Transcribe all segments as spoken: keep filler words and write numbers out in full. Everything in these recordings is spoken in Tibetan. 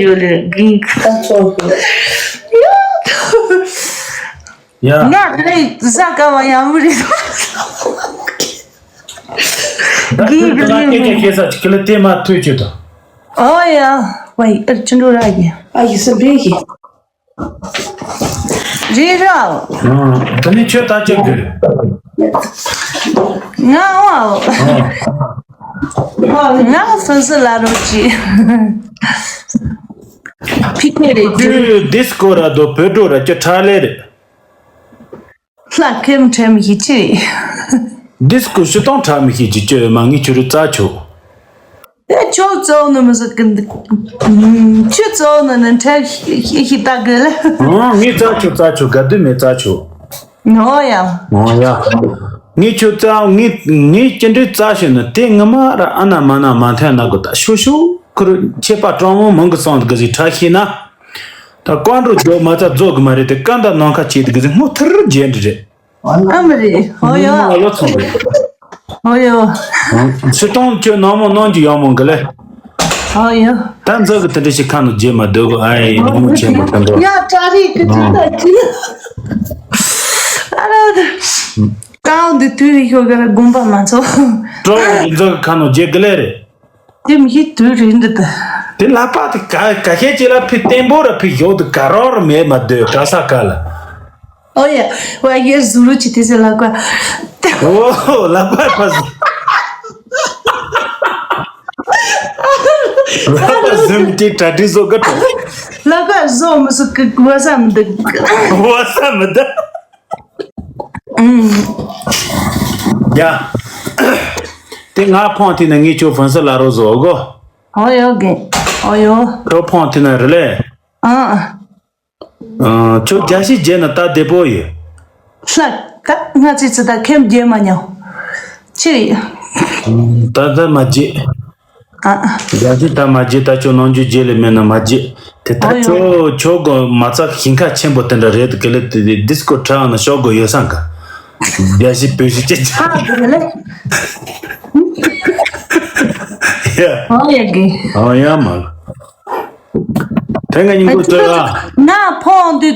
ཡོད་ལེ་གིན། ད་ཚོ་ཡོད། ཡ། ང་ཁ་ལས་ཟ་ག་བ་ཡང་མི་རིག་ད་གིན་ཁྱོད་ཀྱི་ལ་སྐད་ཆ་བཤད་ས་ཅིག་གི་ལ་དེ་མ་ཐོས་ཆོད་དང་། ཨོ་ཡ། ཝའི་ཨར་ཅི་འགྲོ་ར་གི། ཨ་ཡི་སེམས་པའི་གི། རེད་ར། ཨང་། ད་ནི་ཁྱོད་ད་ཅི་དགོས། ང་ཨོ། ཨང་། ང་ཧྥུན་སི་ལ་རོ་ཅི། ཕི་ཁེ་རེད་ཅི། ཁྱོད་ཌིས་ཀོ་ར་དོ་བོད་འགྲོ་ར་ཅི་ཁྲ་ལེ་རེད། ལྷ་ཁེམ་ཁྲེམ་ཡི་ཆི། ཌིས་ཀོ་ཤི་སྟོང་ཁྲ་མི་ཤེས་ཀྱི་ཅི་མ་ངི་ཁྱོད་རུ་རྩ་ཆོ། ཨེ་ཁྱོད་གཙོ་ནི་མི་ཟིག་གི། ཁྱོད་གཙོ་ནི་ནི་ཁྲེམ་ཤི་ཤི་ཤི་ད་གི་ལ། ཨང་། ངི་རྩ་ཆོ་རྩ་ཆོ་ག་དུས་མེད་རྩ་ཆོ། ངོ་ཡ། ངོ་ཡ། ངི་ཁྱོད་རྩ་ངི་ངི་ཅི་འདྲའི་རྩ་ཤོད་ནི་དེ་ངི་མ་ར་ཨ་ན་མ་ན་མ་འཐེན་ན་གི་ད་ཤོ་ཤོ་ཁུར་ཆེ་པ་ཀྲང་མོ་མང་གི་སོང་གི་ཟིག་ཁྲ་ཤི་ན། ད་ཀོན་འགྲོ་ཇོ་མ་ཚ་རྫོགས་གི་མ་རེད་དེ་ཀ་འདའ་ནང་ཁ་ཆེ་དེ་གི་ཟིག་སྔོ་ཐིར་རྒྱན་འདྲི་རེད། ཨ་མ་རེད། ཧོ་ཡོ། ཨ་ལོ་ཚོང་རེད། ཧོ་ཡོ། སི་སྟོང་ཁྱོད་ནང་མོ་ནང་གི་ཡོང་མོ་གི་ལེ། ཧོ་ཡོ། ད་འཛག་གི་དེ་འདྲ་ཞིག་ཁ་ནང་རྗེས་མ་སྡོད་གོ་ཨ་ཡེ་ནང་མོ་ཆེན་པོ་དེ་འགྲོ། ཡ་ཀྲ་རི་ཀི་ཀྲི་ད་ཀི། ཨ་ར། ཀའོ་འདི་དུས་རིག་ཤོ་ག་ར་དགོངས་པ་མ་ཚོམ། ཀྲོ་འཛག་གི་ཁ་ནང་རྗེས་གི་ལེ་རེད། དེ་མི་ཤེས་དུས་རིང་འདི་ད། དེ་ལག་པ་དེ་ག་ག་ཤེད་ཅིག་ལ་ཕི་བརྟན་པོ་ར་ཕི་ཞོག་དུ་ག་རོག་ར་མེད་མ་སྡོད་ག་ས་ག་ལ། ཨོ་ཡ། ཝ་ཡེ་ཟུ་རུ་ཅི་དེ་ཟེར་ལག་པ། ཨོ་ལག་པ་ཕ་ཟུ། ལག་པ་ཟུམ་ཏི་གྲ་སྒྲིག་བཟོ་ག་ཏོ། ལག་པ་བཟོ་མི་སུ་གི་བ་ས་མི་འདུག་བ་ས་མི་འདུག་ཨུམ། ཡ། དེ་ང་ཕོང་ཐི་ན་ངས་ཁྱོད་ཧྥུན་སི་ལ་རོ་བཟོ་གོ། ཨོ་ཡོ་གེ། ཨོ་ཡོ། ཁྱོད་ཕོང་ཐི་ན་རེད་ལེ། ཨ། ཨ། ཁྱོད་རྒྱ་ཤི་རྗེས་ན་ད་བདེ་པོ་ཡོད། ལྷ་ད་ང་ཚེ་ཚེ་ད་ཁེམ་རྗེས་མ་ཉོ། ཆི་ཡ། ད་ད་མ་རྗེས། ཨ། རྒྱ་ཤི་ད་མ་རྗེས་ད་ཁྱོད་ནང་འཇུ་རྗེས་ལེ་མེད་ན་མ་རྗེས། དེ་ད་ཨོ་ཡོ། ཁྱོད་ཁྱོད་གོ་མ་ཚ་ཞིང་ཁ་ཆེན་པོ་དེ་འདྲ་རེད་གི་ལེ་དེ་དེ་ཌིས་ཀོ་ཁྲ་ན་ཤོག་གོ་ཡོད་སང་ག་རྒྱ་ཤི་བོད་ཤི་ཅེ་ཆ། ཨ་གི་ལེ། ཡ། ཨོ་ཡ་གི། ཨོ་ཡ་མ། དེ་ང་ཉིན་གུང་ཚོད་ལ། ང་ཕོང་འདི་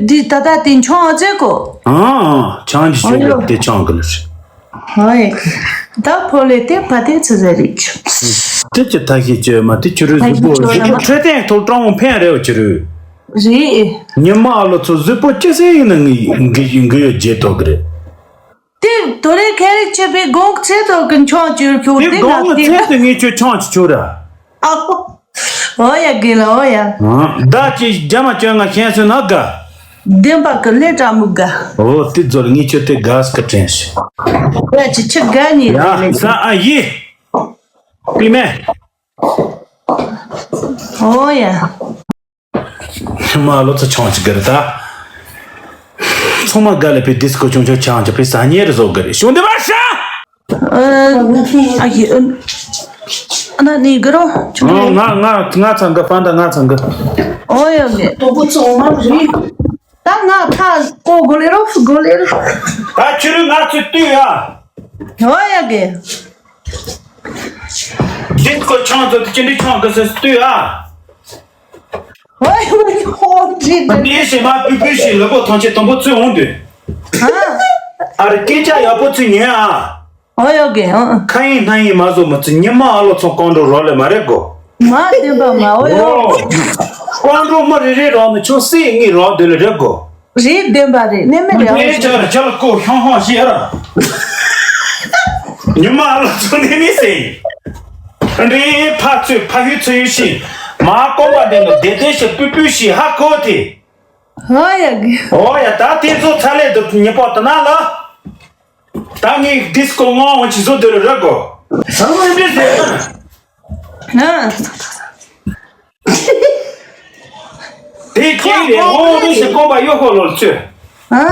འདི་ད་ལྟ་དེ་མཆོང་ཚེ་གོ། ཨང་ཨང་ཆང་གི་ཞོག་དེ་ཆང་གི་ལ་ཞིག་ཧོ་ཡ། ད་ཕོ་ལེ་དེ་ཕ་དེ་ཚེ་ཟེར་རིག་དེ་ཅི་ཐ་ཤི་ཅི་མ་དེ་ཆུ་རུ་གཟུགས་པོ་གཟུགས་པོ་འཕྲོད་བསྟེན་ཐོག་ཀྲང་བོ་ཕན་རེ་བ་ཆུ་རུ། རེད། ཉི་མ་ཨ་ལོ་ཚོ་གཟུགས་པོ་ཅི་སེ་ཡིན་ན་ངི་ངི་ཡོད་རྗེས་ཐོག་གི་རེད། དེ་དོ་རེ་ཁེ་རེ་ཆེ་པའི་དགོང་ཚེ་ཐོག་གི་མཆོང་བཅུར་ཁྱུག་དེ་དེ་དགོང་ང་ངི་དེ་ཚེ་དུ་ངི་ཆུ་ཆང་ཆུ་ཆུ་ར། ཨ་ཧོ། ཨོ་ཡ་གི་ལ་ཨོ་ཡ། ཨང་། ཟླ་གཅིག་རྒྱ་མ་བཅོ་ལྔ་ཤན་སོན་ན་དགའ། བདེན་པ་གི་ལས་དྲ་མུ་དགའ། ཨོ་དེ་ཛོར་ངི་ཆུ་དེ་དགའ་སྐུ་དྲན་ཤི། ཡ་ཅི་ཆུ་དགའ་ཉེ་ཡ་རེད། ས་ཨ་ཡི། པི་མེ། ཨོ་ཡ། མ་ལོ་ཚོ་ཆང་ཅི་གི་རེད་ད། ཚང་མ་དགའ་ལས་པའི་ཌིས་ཀོ་ཆུང་ཆུང་ཆང་ཅི་པའི་ཟ་ཉེ་རེ་བཟོ་གི་རེད་ཞུང་དེ་མ་ཤ། ཨ་ཡི་ཨ་ན་ནི་གི་རོ་ཆུང་ཨ་རེད། ང་ང་ང་ཚང་གི་ཕན་ད་ང་ཚང་གི། ཨོ་ཡ་གི། དོ་པོ་ཚོ་མ་རེད། ད་ང་ཁ་ཀོ་གོ་ལེ་རོ་གོ་ལེ་རོ། ད་ཁྱོད་རང་ང་ཚོས་ལྟོས་ཡ། ཨོ་ཡ་གི། ཌིས་ཀོ་ཆང་ཚོ་དེ་ཅི་འདྲའི་ཆང་གི་སེ་ལྟོས་ཡ། ཝའི་ཝའི་ཧོ་ཏི་ཏི། ངས་ཞེ་མ་པུས་པུས་ཤིག་ལུས་པོ་ཐང་ཆེ་དང་པོ་ཚུད་འོང་དུས། ཨ་རེ་སྐད་ཆ་ཡག་པོ་ཚུད་ཉན་ཨ། ཨོ་ཡོ་གེ་ཨ། ཁ་ཡིན་སྣ་ཡིན་མ་བཟོ་མི་ཚུད་ཉི་མ་ཨ་ལོ་ཚོང་ཀོང་འགྲོ་རོགས་ལས་མ་རེད་གོ། མ་བདེན་པ་མ་ཨོ་ཡོ། ཀོང་འགྲོ་མི་རེ་རེ་རོགས་ནི་ཆུང་སྲིད་ངའི་རོགས་འདི་ལ་རེད་གོ། རེད་བདེན་པ་རེད་གནས་མེད་རེད་ཨོ། ངས་ཅག་ར་ཅག་ལ་ཀོ་ཤོང་ཤོང་ཤེས་ར། ཉི་མ་ཨ་ལ་ཚོ་ནས་མི་སེ། འདྲེ་ཕ་ཚོས་ཕ་ཡུལ་ཚོ་ཡུལ་ཤིང་མ་ཀོང་པ་དེ་ལ་བདེ་བདེ་ཞིག་པུས་པུས་ཤིག་ཧ་གོ་དེ། ཧོ་ཡ་གི། ཨོ་ཡ་ད་དེ་ཚོ་ཚ་ལས་དུ་ཉི་པོ་དུ་ན་ལ། ད་ངས་ཌིས་ཀོ་ངོ་འོང་ཅི་བཟོ་འདོད་རེད་གོ། ཟང་མི་འདྲེ་ཟེར། ཧ། དེ་ཁྱེད་རེད་ངོ་རུ་ཞིག་ཀོང་པ་གཡོ་ཁོ་ལོར་ཚོས། ཨ།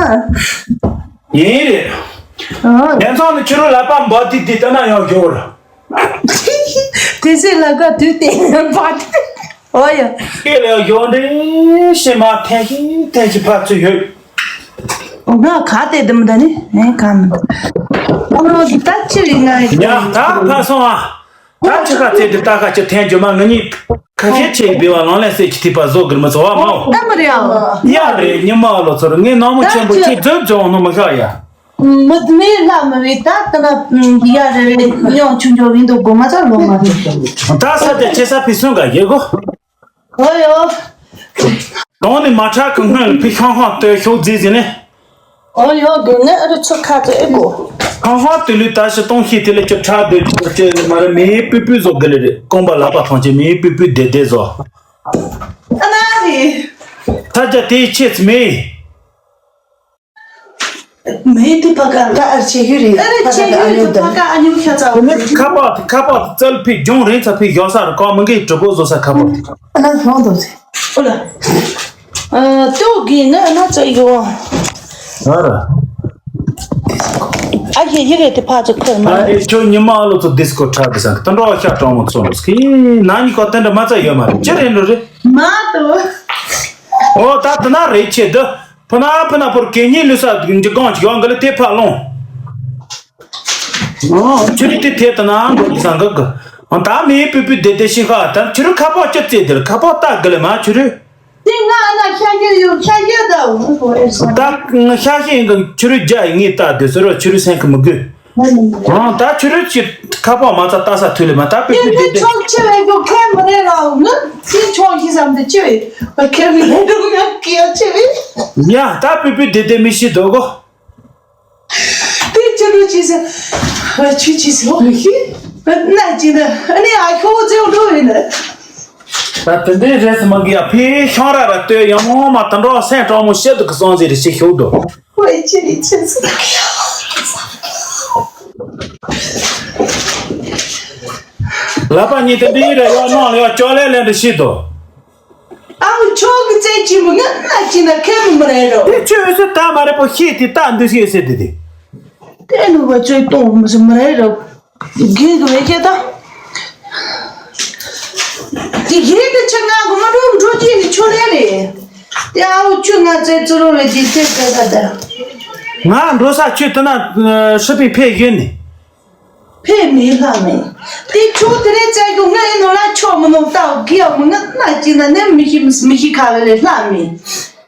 ཡིན་རེད། ཨ། ཉན་ཚང་ནི་ཁྱོད་རང་ལག་པ་འབག་དེ་དེ་ལྟ་ན་ཡང་ཡོད་ར། དེ་ཚེ་ལ་ཀ་དུས་དེ་འབག་དེ། ཨོ་ཡ། ཁྱེད་ལ་ཡོང་དེ་ཤི་མ་ཐན་ཤི་ཐན་ཤི་ཕ་ཚུ་ཡོད། ང་ག་དེ་དེ་མི་ད་ནི་ཨེ་ག་མི་འདུག་ཨ་ནོ་ད་ཅི་རེད་ང་ཡ་ད་ཕ་སོང་ཨ། ད་ཆི་ཁ་ཚེ་འདི་ལྟ་ཁ་ཆི་ཐན་ཇོ་མ་ང་གཉིས་ཁ་ ཁ་ཤས་ཆེ་བའི་བ་ལང་ལན་སེ་ཁྱི་ཐིགས་པ་བཟོ་གིར་མི་ཚོ་བ་མོ། ཨ་མ་རེད་ཨ། ཡ་རེད། ཉི་མ་ལོ་ཚོར་ངས་ནང་མོ་ཆེན་པོ་ཁྱེད་རྫོབ་རྫོབ་ནོ་མི་ཤ་ཡ། མི་མེད་ལ་མི་བས་ད་ད་ན་ཡ་རེ་རེ་ཉོ་ཆུང་ཆུང་བིན་འདུག་གོ་མ་ཚར་ལོ་མ་རེད། ད་ས་དེ་ཆེ་ས་ཕི་སུན་ག་ཡེ་གོ། ཨོ་ཡོ། དོང་ནི་མ་ཁྲག་གི་སྔོན་ལ་ཕི་ཤང་ཧང་ཏོ་ཤོག་རྫི་ཟིན་ནི། ཨོ་ཡོ་དགོས་ངས་ཨ་རི་ཚོ་ཁ་ཚོ་ཨེ་གོ། ཧང་ཧང་ཏོ་ལུས་ད་ཤི་གཏོང་ཤི་དེ་ལས་ཀྱི་ཁྲག་སྡོད་ཀྱི་ལ་ཅེ་མ་རེད། མི་ཡི་པུས་པུས་བཟོ་དགོས་ལེ་རེད། རྐང་པ་ལག་པ་ཐང་ཆེ་མི་ཡི་པུས་པུས་བདེ་བདེ་བཟོ། ཨ་ན་རེད། ཐ་ཇ་དེའི་ཆེ་ཚི་མི། མེད་དུ་ཕ་ག་ད་ཨར་ཆེ་ཡུ་རེད། ཨ་རེ་ཕ་ག་ཆེ་ད་ཨ་ཡུ་ཉོ་དུ་ད་ཕ་ག་ཨ་ཉུ་ཤ་ཚ་བོ་ཁ་པར་ཁ་པར་བཙལ་ཕི་ལྗོང་རིན་ཚ་ཕི་ཡོ་ས་རུ་ཀ་མི་འགའི་གྲུ་པོ་བཟོ་ས་ཁ་པར། ཨ་ན་ཧོང་དོ་ཟེ། ཨོ་ལ། ཨ་ཏོ་གི་ན་ཨ་ན་ཚ་ཡོ། ཨ་ར། ཨ་ཡེ་ཡེ་རེད་དེ་ཕ་ཚོ་ཁོར་མ། ཨ་རེ་ཁྱོད་ཉི་མ་ཨ་ལོ་ཚོ་ཌིས་ཀོ་ཁྲ་གི་ས་གི་ཏན་རོ་ཤ་གྲོང་མོ་ཚོ་ལོ་སྐི་ན་ནི་ཁོ་ཏན་ར་མ་ཚ་ཡོ་མ་རེད། ཅི་རེད་འགྲོ་རེད། མ་ཏོ། ཨོ་ད་ཏི་ན་རེད་ཆེ་དུ། ཕུ་ན་ཕུ་ན་ཕུར་གེ་ཉིན་ལུས་ས་འདི་གང་ཅིག་ཡོང་གི་ལ་དེ་ཕ་ལོང་། ཨོ་ཆུ་རི་དེ་ཐེ་ཏི་ན་འགྲོ་གི་ས་འགག་གི། ཨོ་ད་མི་པུ་པུ་དེ་དེ་ཤི་ཁ་ད་ཆུ་རི་ཁ་པོ་ཅི་ཙེ་དེ་ལ་ཁ་པོ་ལྟ་གི་ལ་མ་ཆུ་རི། དེ་ང་ན་ཤ་ཡེ་ཡོད་ཤ་ཡེ་ད་འུ་ཧོ་ཨེ་སོ། ད་ང་ཤ་ཤེ་ཡིན་གི་ཆུ་རི་རྒྱ་ཡི་ངའི་ལྟ་དེ་སོ་རོ་ཆུ་རི་སེང་གི་མི་དགོས། ཨང་ད་ཆུ་རུད་ཀྱི་ཁ་པར་མ་ཚ་ལྟ་ས་ཐུ་ལི་མ་ད་པི་པི་དེ་དེ་ཆོག་ཆེ་བའི་གོ་ཁེ་མི་རེ་ར་ང་ཚི་ཆོག་ཤི་བསམ་དེ་ཆེ་བའི་བ་ཁེ་མི་རེ་རུ་ང་ཀི་ཡ་ཆེ་བའི། ཡ་ད་པི་པི་དེ་དེ་མི་ཤི་དོ་གོ། དེ་ཆུ་རུད་ཆེ་ས་བ་ཆུ་ཆེ་ས་བ་མི་ཤི་ན་ཅི་ན་ཨ་ནི་ཨ་ཁོ་ཚེ་འགྲོ་བའི་ན། ད་དེ་འདྲའི་རེད་མ་གི་ཡ་ཕི་ཤང་ར་ར་ལྟོས་ཡང་མོ་མ་ད་འགྲོ་སེང་གྲོགས་མོ་ཤེད་དུ་གི་སོང་ཟེར་རེ་ཆེ་ཤོག་དོ། ལག་པ་གཉིས་དེ་འདི་རེ་ཡོ་ནང་ལ་ཡོ་ཅོ་ལེ་ལེ་འདི་ཤི་དོ། ཨ་བུ་ཆོག་གི་རྩེ་ཅི་མོ་ང་ན་ཅི་ན་ཁེ་མི་མི་རེ་རོ། དེ་ཆོས་སུ་ད་མ་རེ་པོ་ཤི་དེ་ད་འདི་ཤི་ཟེར་དེ་དེ། དེ་ནུ་བ་ཆོས་གཏོང་མི་སུ་མི་རེ་རོ། རྒན་གི་བས་ཁྱེད་དང་། དེ་རྒན་གི་ཆ་ང་གི་མ་འགྲོ་འགྲོ་རྒྱུ་ནི་ཆོ་ལེ་རེད། དེ་ཨ་བུ་ཆུ་ང་ཚེ་ཙུ་རུ་རེ་དེ་ཚེ་ཚེ་ད་ད། ང་འགྲོ་ས་ཆུ་དེ་ན་ཧྲི་པི་ཕེ་ཡོད་ནི། ཕེ་མི་ལྷ་མེད། དེ་ཆོ་དེ་རེ་ཙེ་གི་ང་ཨེ་ནོ་ལ་ཆོ་མི་ནོ་ཏའོ་གི་ཡ་མི་ང་ན་ཅི་ན་ནེ་མི་ཤི་མི་ཤི་ཁ་ལ་ལེ་ལྷ་མེད།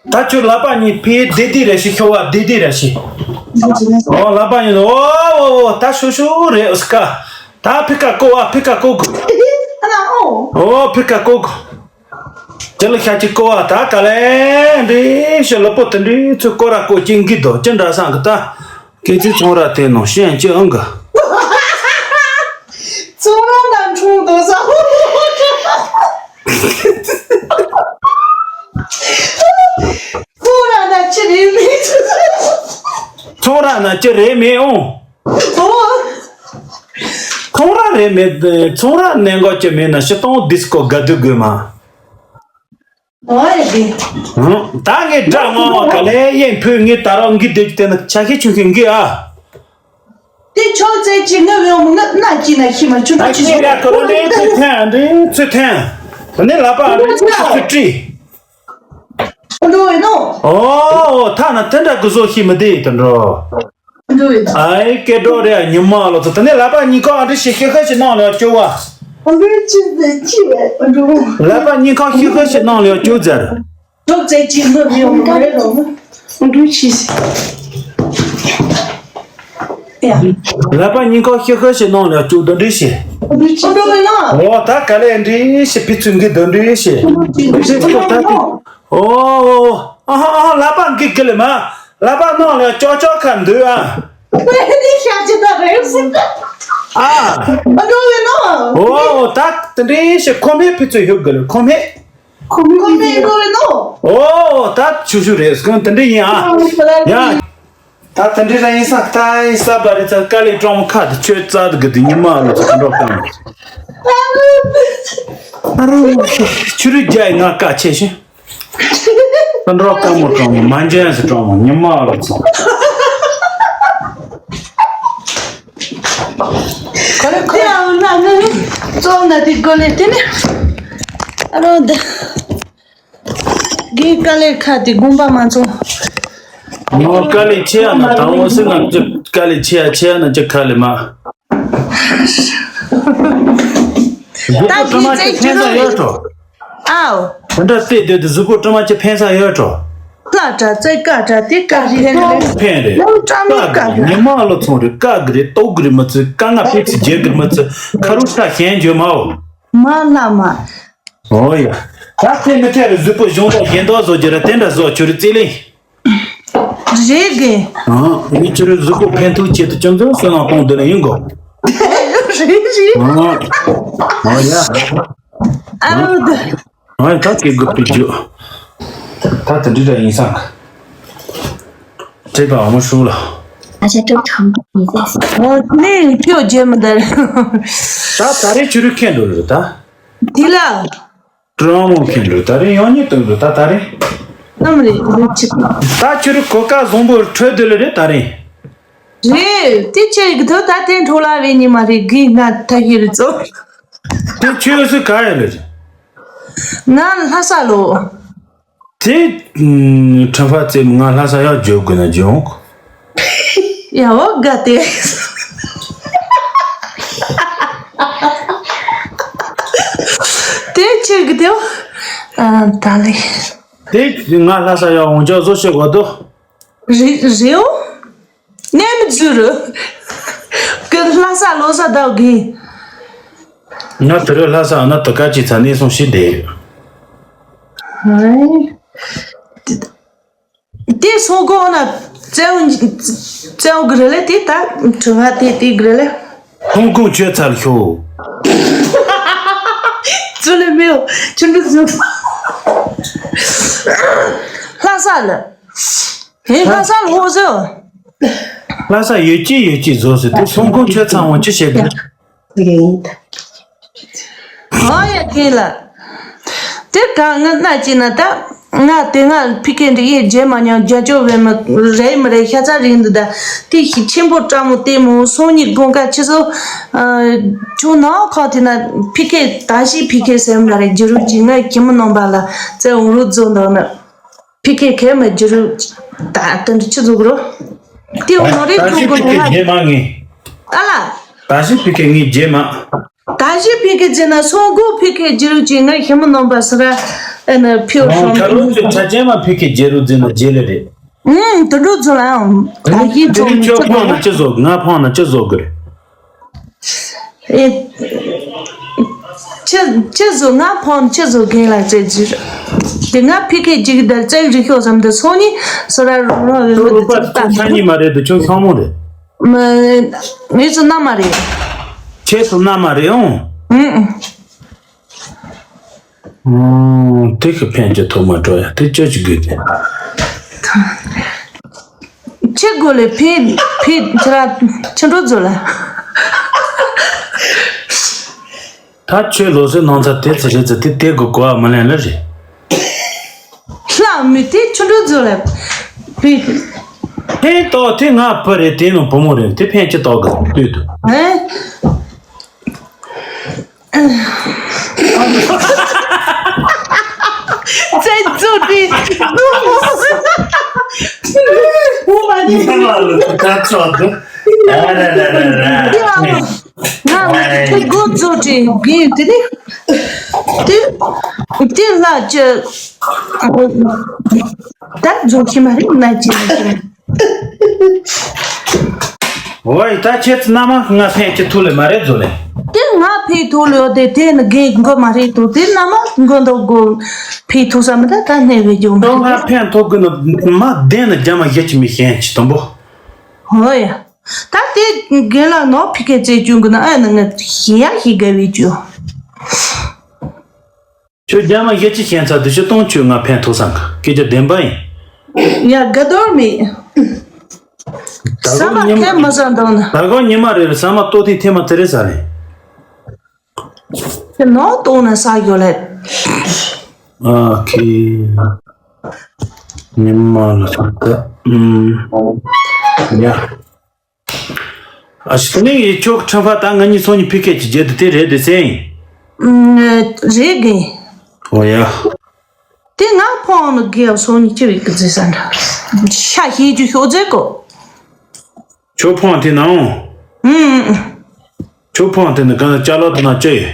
ད་ཁྱོད་ལག་པ་གཉིས་ཕི་བདེ་བདེ་རེ་ཞིག་ཤོ་བ་བདེ་བདེ་རེ་ཞིག་ཨོ་ལག་པ་གཉིས་ཨོ་ཨོ་ཨོ་ད་ཤོ་ཤོ་རེ་ཨོ་སི་ཀ་ད་ཕི་ཀ་ཀོ་བ་ཕི་ཀ་ཀོ་གུ་ཨོ་ཕི་ཀ་ཀོ་གུ་ཅི་ལ་ཤ་ཅི་ཀོ་བ་ད་ག་ལེ་འདི་ཤོ་ལོ་པོ་དེ་འདྲི་ཚུ་ཀོ་ར་ཀོ་ཅི་འགི་དོ་ཅི་འདྲ་སང་གི་ད། སྐད་ཆ་ཚོང་ར་དེ་ནང་ཤན་ཅི་ཨང་གི། ཚོང་ར་ནང་འཁྲུངས་འདུག་ས། ཚོང་ར་ན་ཅི་རེད་མེད། ཚོང་ར་ན་ཅི་རེད་མེད་ཨང་། ཨོ། ཚོང་ར་རེད་མེད་ཚོང་ར་ནས་འགོ་ཅི་མེད་ན་ཤི་སྟོང་ཌིས་ཀོ་དགའ་སྡུག་དགོས་མ། ཨོ་ཡ་གི། ཧུང་། ད་ངས་དགྲ་ང་བ་ག་ལེ་ཡིན་ཕུ་ངས་ད་རང་གི་སྡོད་ཀྱི་དེ་ན་ཆ་ཤས་ཆུང་ཤས་འགི་ཨ། དེ་ཆོག་ཙེ་ཅི་ང་བེའུ་མི་ང་ན་ཅི་ན་ཤི་མ་ཆུ་ད་ན་ཅི་ཤི་ཡ་ཀ་རོ་ལེ་ཚུ་ཐན་འདི་ཚུ་ཐན། ད་ནི་ལ་པ་འདི་ཚུ་ཚུ་བྲི། འགྲོ་བའི་ནོ། ཨོ་ཐ་ན་དེ་འདྲ་གི་བཟོ་ཤི་མི་དེ་དེ་འགྲོ། འགྲོ་བའི། ཨའི་སྐད་སྒྲོག་རེ་ཉི་མ་ལོ་ཚོ་ད་ནི་ལ་པ་གཉིས་ཀ་ཨ་འདྲི་ཤི་ཤི་ཤི་ཤི་ནང་ལ་སྐྱོ་བ། འགྲོ་ཅི་ཟེ་ཅི་བས་འགྲོ། ལ་པ་གཉིས་ཀ་ཤི་ཤི་ཤི་ནང་ལ་སྐྱོ་ཟེར། ཐོབ་ཚད་ཅིག་འགྲོ་མི་ཡོང་མ་རེད་རོ། འགྲོ་ཆི་ཟེར། ཡ། ལ་པ་གཉིས་ཀ་ཤི་ཤི་ཤི་ནང་ལ་བཅུག་འདོན་འདྲི་ཤི། འགྲོ་ཆི་འགྲོ་མི་ནོ། འོ་ད་ག་ལེ་འདྲི་ཤི་ཕི་ཚུ་འགི་འདོན་འདྲི་ཤི། འགྲོ་ཆི་འགྲོ་མི་ནོ། འོ་འོ་ཨ་ཧ་ཨ་ཧ་ལ་པ་འགི་གི་ལེ་མ། ལ་པ་ནང་ལ་ཅོག་ཅོག་ཁ་འདུག་ཨ། ཨེ་ནི་ཤ་ཅི་ད་རེད་ཟེར། ཨ། འགྲོ་མི་ནོ། འོ་ད་དེ་འདྲི་ཤི་ཁོ་མེད་ཕི་ཚུ་ཡོད་གི་ལེ་ཁོ་མེད། ཁོ་མོས་ཁོ་མོས་ཡིན་ནོ། ཨོ་ད་ཆུ་ཆུ་རེད་སྐོན་དེ་འདྲ་ཡིན་ཨ། ཡ། ད་དེ་འདྲ་ར་ཡིན་ས་ད་ཡིན་ས་བ་རེད་ཚ་དཀའ་ལས་གྲོང་ཁ་དུ་ཆོས་རྩ་དུ་གི་དུ་ཉི་མ་ལོ་ཚ་དུ་འགྲོ་གང་། ཨ་རོ་ཆུ་རུ་རྒྱ་ཡི་ང་ཀ་ཆེ་ཤི། དུ་འགྲོ་གང་མོ་གྲོང་མོ་མ་འཇོན་སུ་གྲོང་མོ་ཉི་མ་ལོ་ཚ། ཁོ་རེ་ཁོ་རེ། ཨ་ན་ན་ནི་ཙོག་ན་དེ་གོ་ལེ་དེ་ནི་ཨ་རོ་ད་གི་དཀའ་ལས་ཁ་དེ་དགོངས་པ་མ་ཚོམས། ངོ་དཀའ་ལས་ཆེ་ཡ་ན་དང་བོ་སི་ང་ཅི་དཀའ་ལས་ཆེ་ཡ་ཆེ་ཡ་ན་ཅི་ཁ་ལས་མ། ད་གི་ཚེ་ཁྱེད་རང་ཡོད་དོ། ཨའོ། དེ་འདྲ་བལྟས་སྡོད་དུས་གཟུགས་པོ་དྲི་མ་ཅི་ཕན་ས་ཡོད་འགྲོ། ལྷ་དྲ་རྩེ་ཀ་དྲ་དེ་ཀ་རེད། ཕན་རེད། ལོ་བཀྲ་མི་ཀ་དྲ། ཉི་མ་ལོ་ཚོང་རེད། ཀ་གི་རེད། ལྟོ་གི་རེད། མི་ཚོས་ཀ་ང་ཕེབས་ཚེ་རྒྱལ་གི་རེད། མི་ཚོས་ཁ་རུ་ཁྲ་ཞན་འཇོལ་མའོ། མ་ལ་མ། ཨོ་ཡ། ད་ཚེ་མི་ཐེ་རུ་གཟུགས་པོ་གཞུང་དང་གཞན་དག་བཟོ་རྒྱུ་ར་དེ་འདྲ་བཟོ་ཁྱོད་རི་རྩེ་ལེ། རེད་གི། ཨང་། མི་ཁྱོད་རི་གཟུགས་པོ་ཕན་ཐོགས་ཆེད་དུ་ཅུང་ཟད་བསོད་ནམས་གཏོང་འདོད་ལ་ཡིན་གོ། རེད་རེད། ཨང་། ཨོ་ཡ། ཨ་ད། ཨང་། ད་སྐད་དགོས་པའི་རྒྱུ། ད་དེ་འདྲ་ཡིན་སང་། སྤྲད་པ་འོ་མ་ཧྲུལ་ལ། ཨ་ཅག་ཀྲུག་ཁྲོམ་གི་ཟས། འོ་ནི་ཁྱོད་རྗེས་མི་འདར། ད་ད་རེས་ཁྱོད་རི་ཁེན་འགྲོ་རེད་ད། དེ་ལ། ཀྲུང་མོ་ཁེན་འགྲོ་ད་རེས་ཡང་ཉིད་དུ་འགྲོ་ད་ད་རེས། ནམ་རེད་ལོ་ཆིག་ད་ཁྱོད་རི་གོ་ཀ་བཟང་པོ་འཕྲོད་དེ་ལ་རེད་ད་རེས། རེད། དེ་ཁྱེད་ཀྱི་ཐོག་ད་དེ་འཕྲོ་ལ་བས་ཉི་མ་རེད་གི་ང་ད་ཡི་རི་ཙོ། དེ་ཁྱོད་སུ་ག་ཡ་ལེ། ང་ལྷ་ས་ལོ། དེ་ཁྲམ་ཕ་ཙེ་ང་ལྷ་ས་ཡག་འཇོག་དགོས་ན་འཇོག་ཡ་འོ་དགའ་དེ། དེ་ཁྱེད་ཀྱི་དེ། ད་ལེ། དེ་ང་ལྷ་ས་ཡག་འོང་ཅག་བཟོ་བྱེད་དགོས་དོ། རེད་རེད་འོ། གནས་མི་འཛུལ་རུ། ཀི་ལྷ་ས་ལོ་ས་དག་གི་ང་དེ་རུ་ལྷ་ས་ཨ་ན་དུ་ཀ་ཅི་ཚ་ནས་སོང་ཤི་བསྡད་ཡོད། དེ་སོང་གོ་ན་བཙལ་བཙལ་གི་རེད་ལེ་དེ་ད་དྲི་བ་དེ་དེ་གི་རེད་ལེ། ཧོང་ཀོང་ཆོས་ཚར་ཤོག་ཙུ་ལེ་མེའོ་ཆུ་འབྲུ་ཟུ། ལྷ་ས་ལ། ཧེ་ལྷ་ས་ལ་ཧོ་ཟོ། ལྷ་ས་ཡོད་ཀྱི་ཡོད་ཀྱི་བཟོ་ཟེར་དུས་སོང་ཁོང་ཁྱོད་ཚང་བ་ཅི་བྱེད་དགོས། ཨོ་ཡ་ཁེ་ལ། དེ་ག་ང་ན་ཅི་ན་ད། ང་དེ་ང་ཕི་ཁེ་འདི་ཡེ་རྗེས་མ་ཉང་རྒྱ་ཅོ་བེ་མི་རེད་མི་རེད་ཤ་ཚ་རིང་འདི་ད། དེ་ཞིག་ཆེན་པོ་བཀྲ་མོ་ལྟད་མོ་སོང་ཉིད་དགོང་ཁ་ཆི་སོ། ཁྱོད་ནང་ཁོག་དེ་ན་ཕི་ཁེ་ད་ཞིག་ཕི་ཁེ་སེམས་ལ་རེད་རྒྱུ་རུ་ཅི་ང་ཁྱི་མོ་ནང་པ་ལ་བཙལ་འོང་རུ་རྫོ་འདོག་ནི། ཕི་ཁེ་ཁེ་མི་རྒྱུ་རུ། ད་དེ་འདྲ་ཆི་ཟུག་རོ། ཏི་འོ་ནོ་རེ་ད་ཁུ་ཞིག་གོ་ཕི་ཁེ་ནོ་རྗེས་མ་ངེས། ཨ་ལ། ད་ཞིག་ཕི་ཁེ་ངེས་རྗེས་མ། ད་ཞིག་ཕི་ཁེ་རྗེས་ན་སོང་གོ་ཕི་ཁེ་རྒྱུ་རུ་ཅི་ངའི་ཤི་མོ་ནོམ་པ་སི་ར། ཨེ་ན་ཕི་འོ་ཨོ་ཤོང་ཁ་རོ་ཚོས་ཆ་ཅན་མ་ཕི་ཁེ་རྒྱུ་རུ་རྫི་ན་རྗེས་ལེ་རེད། ཨུམ་དུ་འགྲོ་ཚོ་ལ་ཨང་། ད་ཡིན་ཚོ་དེ་ནི་ཁྱོད་ཕོང་ན་ཅི་བཟོ་ང་ཕོང་ན་ཅི་བཟོ་གི་རེད། ཨེ། ཆི་ཆི་བཟོ་ང་ཕོན་ཆི་བཟོ་རྒན་ལ་རྩེ་རྒྱུ་རེད། དེ་ང་ཕི་ཁེ་ཅིག་དར་རྩེ་རི་ཤོག་བསམ་དུ་སོང་ནི་སོ་ར་རོ་རོ་རོ་རོ་རོ་པ་ཚོ་ཚ་ཉི་མ་རེད་དུ་ཁྱོད་ཤོག་མོ་རེད། མི་མི་ཚོ་ན་མ་རེད། ཁྱེད་ཚོ་ན་མ་རེད་ཨང་། ཨང་། ཨོ། དེ་གི་ཕན་གྱི་ཐོག་མ་འགྲོ་ཡ་དེ་ཅོ་ཅི་དགོས་ཏེ། ཆི་དགོས་ལེ་ཕི་ཕི་ཁྱི་ར་ཁྱི་འགྲོ་ཛོ་ལ། ད་ཁྱོད་ལོ་སེ་ནང་ཚ་དེ་ཚེ་རེད་ཚེ་དེ་དེ་གི་གོ་བ་མི་ལེན་ལེ་རེད། ལྷ་མི་དེ་ཁྱི་འགྲོ་ཛོ་ལ་ཕི། ཕན་ཏོག་དེ་ང་བུ་རེད་དེ་ནང་བུ་མོ་རེད་དེ་ཕན་ཅི་ཏོག་གི་ལྟོས་དུ། ཨེ། ཙེ་ཙུ་ཏི། ཨུ་མ་ནི། ཁ་ཚོགས་དུ། ཨ་ར་ར་ར་ར། ང་ང་ཚོ་གོ་ཙུ་ཏི་གི་དེ་ནི། དེ་དེ་ལ་ཅི། ད་ཛོ་ཁྱི་མ་རེད་ན་ཅི་ན་ཅི། ཝའི་ད་ཁྱེད་ཚོ་མནའ་མ་ང་ཕན་གྱི་ཐུག་ལེ་མ་རེད་ཛོ་ལེ། དེ་ང་ཕན་ཐུག་ལེ་ཡོད་དེ་དེ་ནི་རྒན་མགོ་མ་རེད་དོ་དེ་མནའ་མ་མགོ་འདོག་མགོ་ཕན་ཐུག་ས་མི་ད་ད་ནས་བེད་སྦྱོང་ད་ང་ཕན་ཐུག་གི་ནི་མ་བདེན་ནི་རྒྱ་མ་ཡེ་ཆི་མི་ཤེས་ཆི་དུམ་པོ། ཧོ་ཡ། ད་དེ་རྒན་ལ་ནོ་ཕི་ཁེ་རྩེ་ཅུང་གི་ན་ཨ་ནི་ང་ཤེས་ཡ་ཤེས་དགའ་བེད་སྦྱོང་། ཁྱོད་རྒྱ་མ་ཞེ་ཅི་ཞེན་ཚ་དུ་ཞུ་གཏོང་ཁྱོད་ང་ཕན་ཐོགས་སང་གི་སྐད་ཆ་བདེན་པ་ཡིན། ཡ་དགའ་དོར་མེད། ད་ས་མ་ཁས་མ་ཟ་འདང་ན། ད་གོ་ཉི་མ་རེ་རེ་ས་མ་ལྟོ་ཐིག་ཐེ་མ་དེ་རེ་ཟ་རེ། ཁྱེད་ནོ་ལྟོ་ན་ས་ཡོད་ལེ། ཨ་ཁི། ཉི་མ་ལ་ས་ད་ཨུམ། ཡ། ཨ་ཞི་ནི་ཡི་ཆོག་ཁྲིམས་ཕ་ད་ང་གཉིས་སོང་ནི་ཕི་ཁེ་ཅི་རྗེད་དུ་དེ་རེད་དེ་སེང་། རེད་གི། ཨོ་ཡ། དེ་ང་ཕོང་ནི་གེ་སོང་ནི་ཅི་བི་གི་ཛི་ས་འདྲ། ཤ་ཤེས་རྒྱུ་ཤོག་ཛེ་གོ། ཆོ་ཕོང་དེ་ནའོ། ཨུམ། ཆོ་ཕོང་དེ་ནི་གང་ཅ་ལག་དེ་ན་ཅི་ཡོད།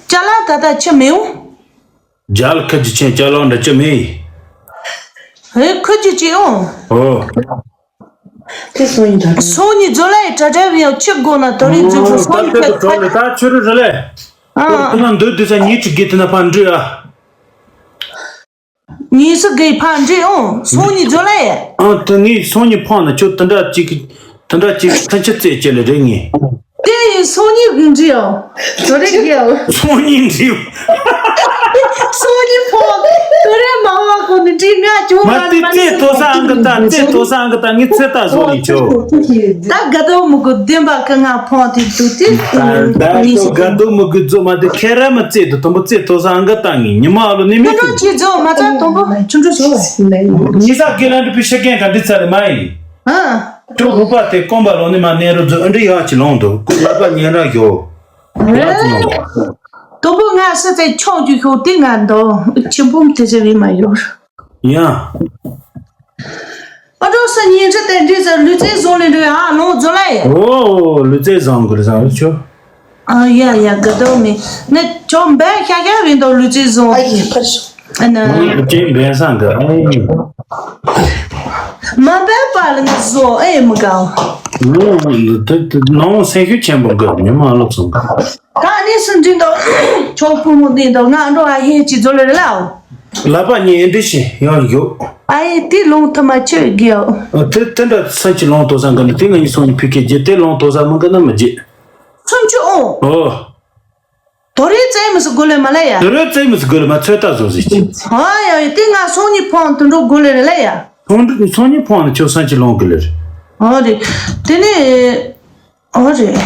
ཅ་ལག་ ད་ལྟ་ཅི་མི་ཡོང་། རྒྱ་ལ་ཁ་ཅིག་ཆེན་ཅ་ལག་འདྲ་ཅི་མེད། ཧེ་ཁུ་ཅི་ཅི་ཡོང་། ཨོ། དེ་སོང་ཡིན་ད། སོང་ཉིན་རྫོ་ལ་ཡི་དྲ་དྲ་བི་ཡང་ཆི་དགོ་ན་དོ་རིང་རྫོ་ཆུ་སོང་ཉིན་ཁ་ཁ། ད་ཆུ་རུ་རུ་ལེ། ཨ། ཁོ་ན་འདོད་དུ་ས་ཉིད་ཅིག་གི་དེ་ན་ཕ་འདྲི་ཨ། ཉིས་སུ་གི་ཕ་འདྲི་ཨོ། སོང་ཉིན་རྫོ་ལ་ཡི། ཨ་དེ་ངས་སོང་ཉིན་ཕང་ན་ཁྱོད་དེ་འདྲ་ཅིག་དེ་འདྲ་ཅིག་ཐན་ཆི་རྩེད་ཅི་ལེ་རེད་ངས། དེ་ཡིན་སོང་ཉིན་གི་འདྲི་ཨོ། དོ་རིང་གི་ཨོ། སོང་ཉིན་འདྲི་ཨོ། སོང་ཉིན་ཕང་དོ་རིང་མ་བ་ཁོ་ནི་འདྲི་ང་ཅུང་མ་དེ་རྩེད་དོ་ས་ཨང་གི་ད་རྩེད་དོ་ས་ཨང་གི་ད་ངས་ཚེ་ད་བཟོ་ནི་ཆོ། ད་དགའ་དོ་མི་དགོས་བདེན་པ་ཁ་ང་ཕོང་དེ་དུ་དེ། ད་ད་ཉིས་ཤུ་དགའ་དོ་མི་དགོས་རྫོ་མ་དེ་ཁེ་ར་མི་རྩེད་དུ་དུམ་བུ་རྩེད་དོ་ས་ཨང་གི་ད་ངས་ཉི་མ་ཨ་ལོ་ནི་མི་ཁྱོད་ཀྱི་རྫོ་མ་ཚ་དུམ་བུ་ཆུ་འགྲོ་ཤོག་ཉི་ཟག་གི་ལ་འདྲི་པི་ཤ་ཀན་ག་འདི་ཚ་རེ་མ་ཡིན། ཨ། ཁྱོད་རུ་པ་དེ་ཀོམ་པ་ལོ་ནི་མ་ནེ་རུ་རྫོ་ཨ་འདྲི་ཡག་ཅི་ལོང་དུ་ཀུ་ལ་པ་ཉན་ར་ཡོ། ཡག་ཅི་ལོང་། དུམ་བུ་ང་སི་ཚེ་ཆོག་རྒྱུ་ཤོག་དེ་ང་འདོ་ཆེན་པོ་དེ་ཚེ་བི་མ་ཡོ། ཡ། ཨ་འགྲོ་ས་ཉིན་ཁྲི་དེ་འདྲི་ཟེར་ལུས་རྩལ་བཟུང་ལེ་འགྲོ་ཡ་ལོང་རྫོ་ལ་ཡ། ཨོ་ལུས་རྩལ་བཟང་དགོས་བཟང་ཆོ། ཨ་ཡ་ཡ་དགའ་དོ་མི་ནི་ཆོ་འབའ་ཤ་ཤ་བིན་དོ་ལུས་རྩལ་བཟུང་། ཨ་ཡི་ཕར་ཤོ། ཨ་ན། ཅེ་འབའ་སང་གི་ཨ་ཡི། མ་འབའ་པ་ལ་ནི་བཟོ་ཨེ་མི་གང་། ནོ་དེ་དེ་ནོ་སེ་ཤུ་ཆེན་པོ་གི་ཉི་མ་ལོ་སོང་གི། ད་ནི་སུ་འདྲི་འདུག་ཆོག་ཕུ་མོ་འདི་འདུག་ང་འགྲོ་ཨ་ཧེ་ཅི་ཛོ་ལེ་རེ་ལའོ། ལ་པ་ཉི་འདི་ཤི་ཡང་ཡོད། ཨ་ཡེ་དེ་ལོང་ཐུ་མ་ཆེ་གི་ཡོ། དེ་དེ་འདྲ་སུ་ཅི་ལོང་དོ་སང་གི་ནི་དེ་ང་ཡི་སོང་ཉི་ཕི་ཀེ་རྗེ་དེ་ལོང་དོ་ས་མི་གི་ན་མི་རྗེ། སུམ་ཅུ་ཨོ། ཨོ། དོ་རེ་ཙེ་མི་སི་གོ་ལེ་མ་ལ་ཡ། དོ་རེ་ཙེ་མི་སི་གོ་ལེ་མ་ཚོད་ལྟ་བཟོ་ཟིག་ཅི། ཨ་ཡ་ཡ་དེ་ང་སོང་ཉི་ཕོང་དུ་འགྲོ་གོ་ལེ་རེ་ལ་ཡ། སོང་སོང་ཉི་ཕོང་ནི་ཆོ་སང་ཅི་ལོང་གི་ལེ་རེ། ཨོ་རེད། དེ་ནི། ཨོ་རེད།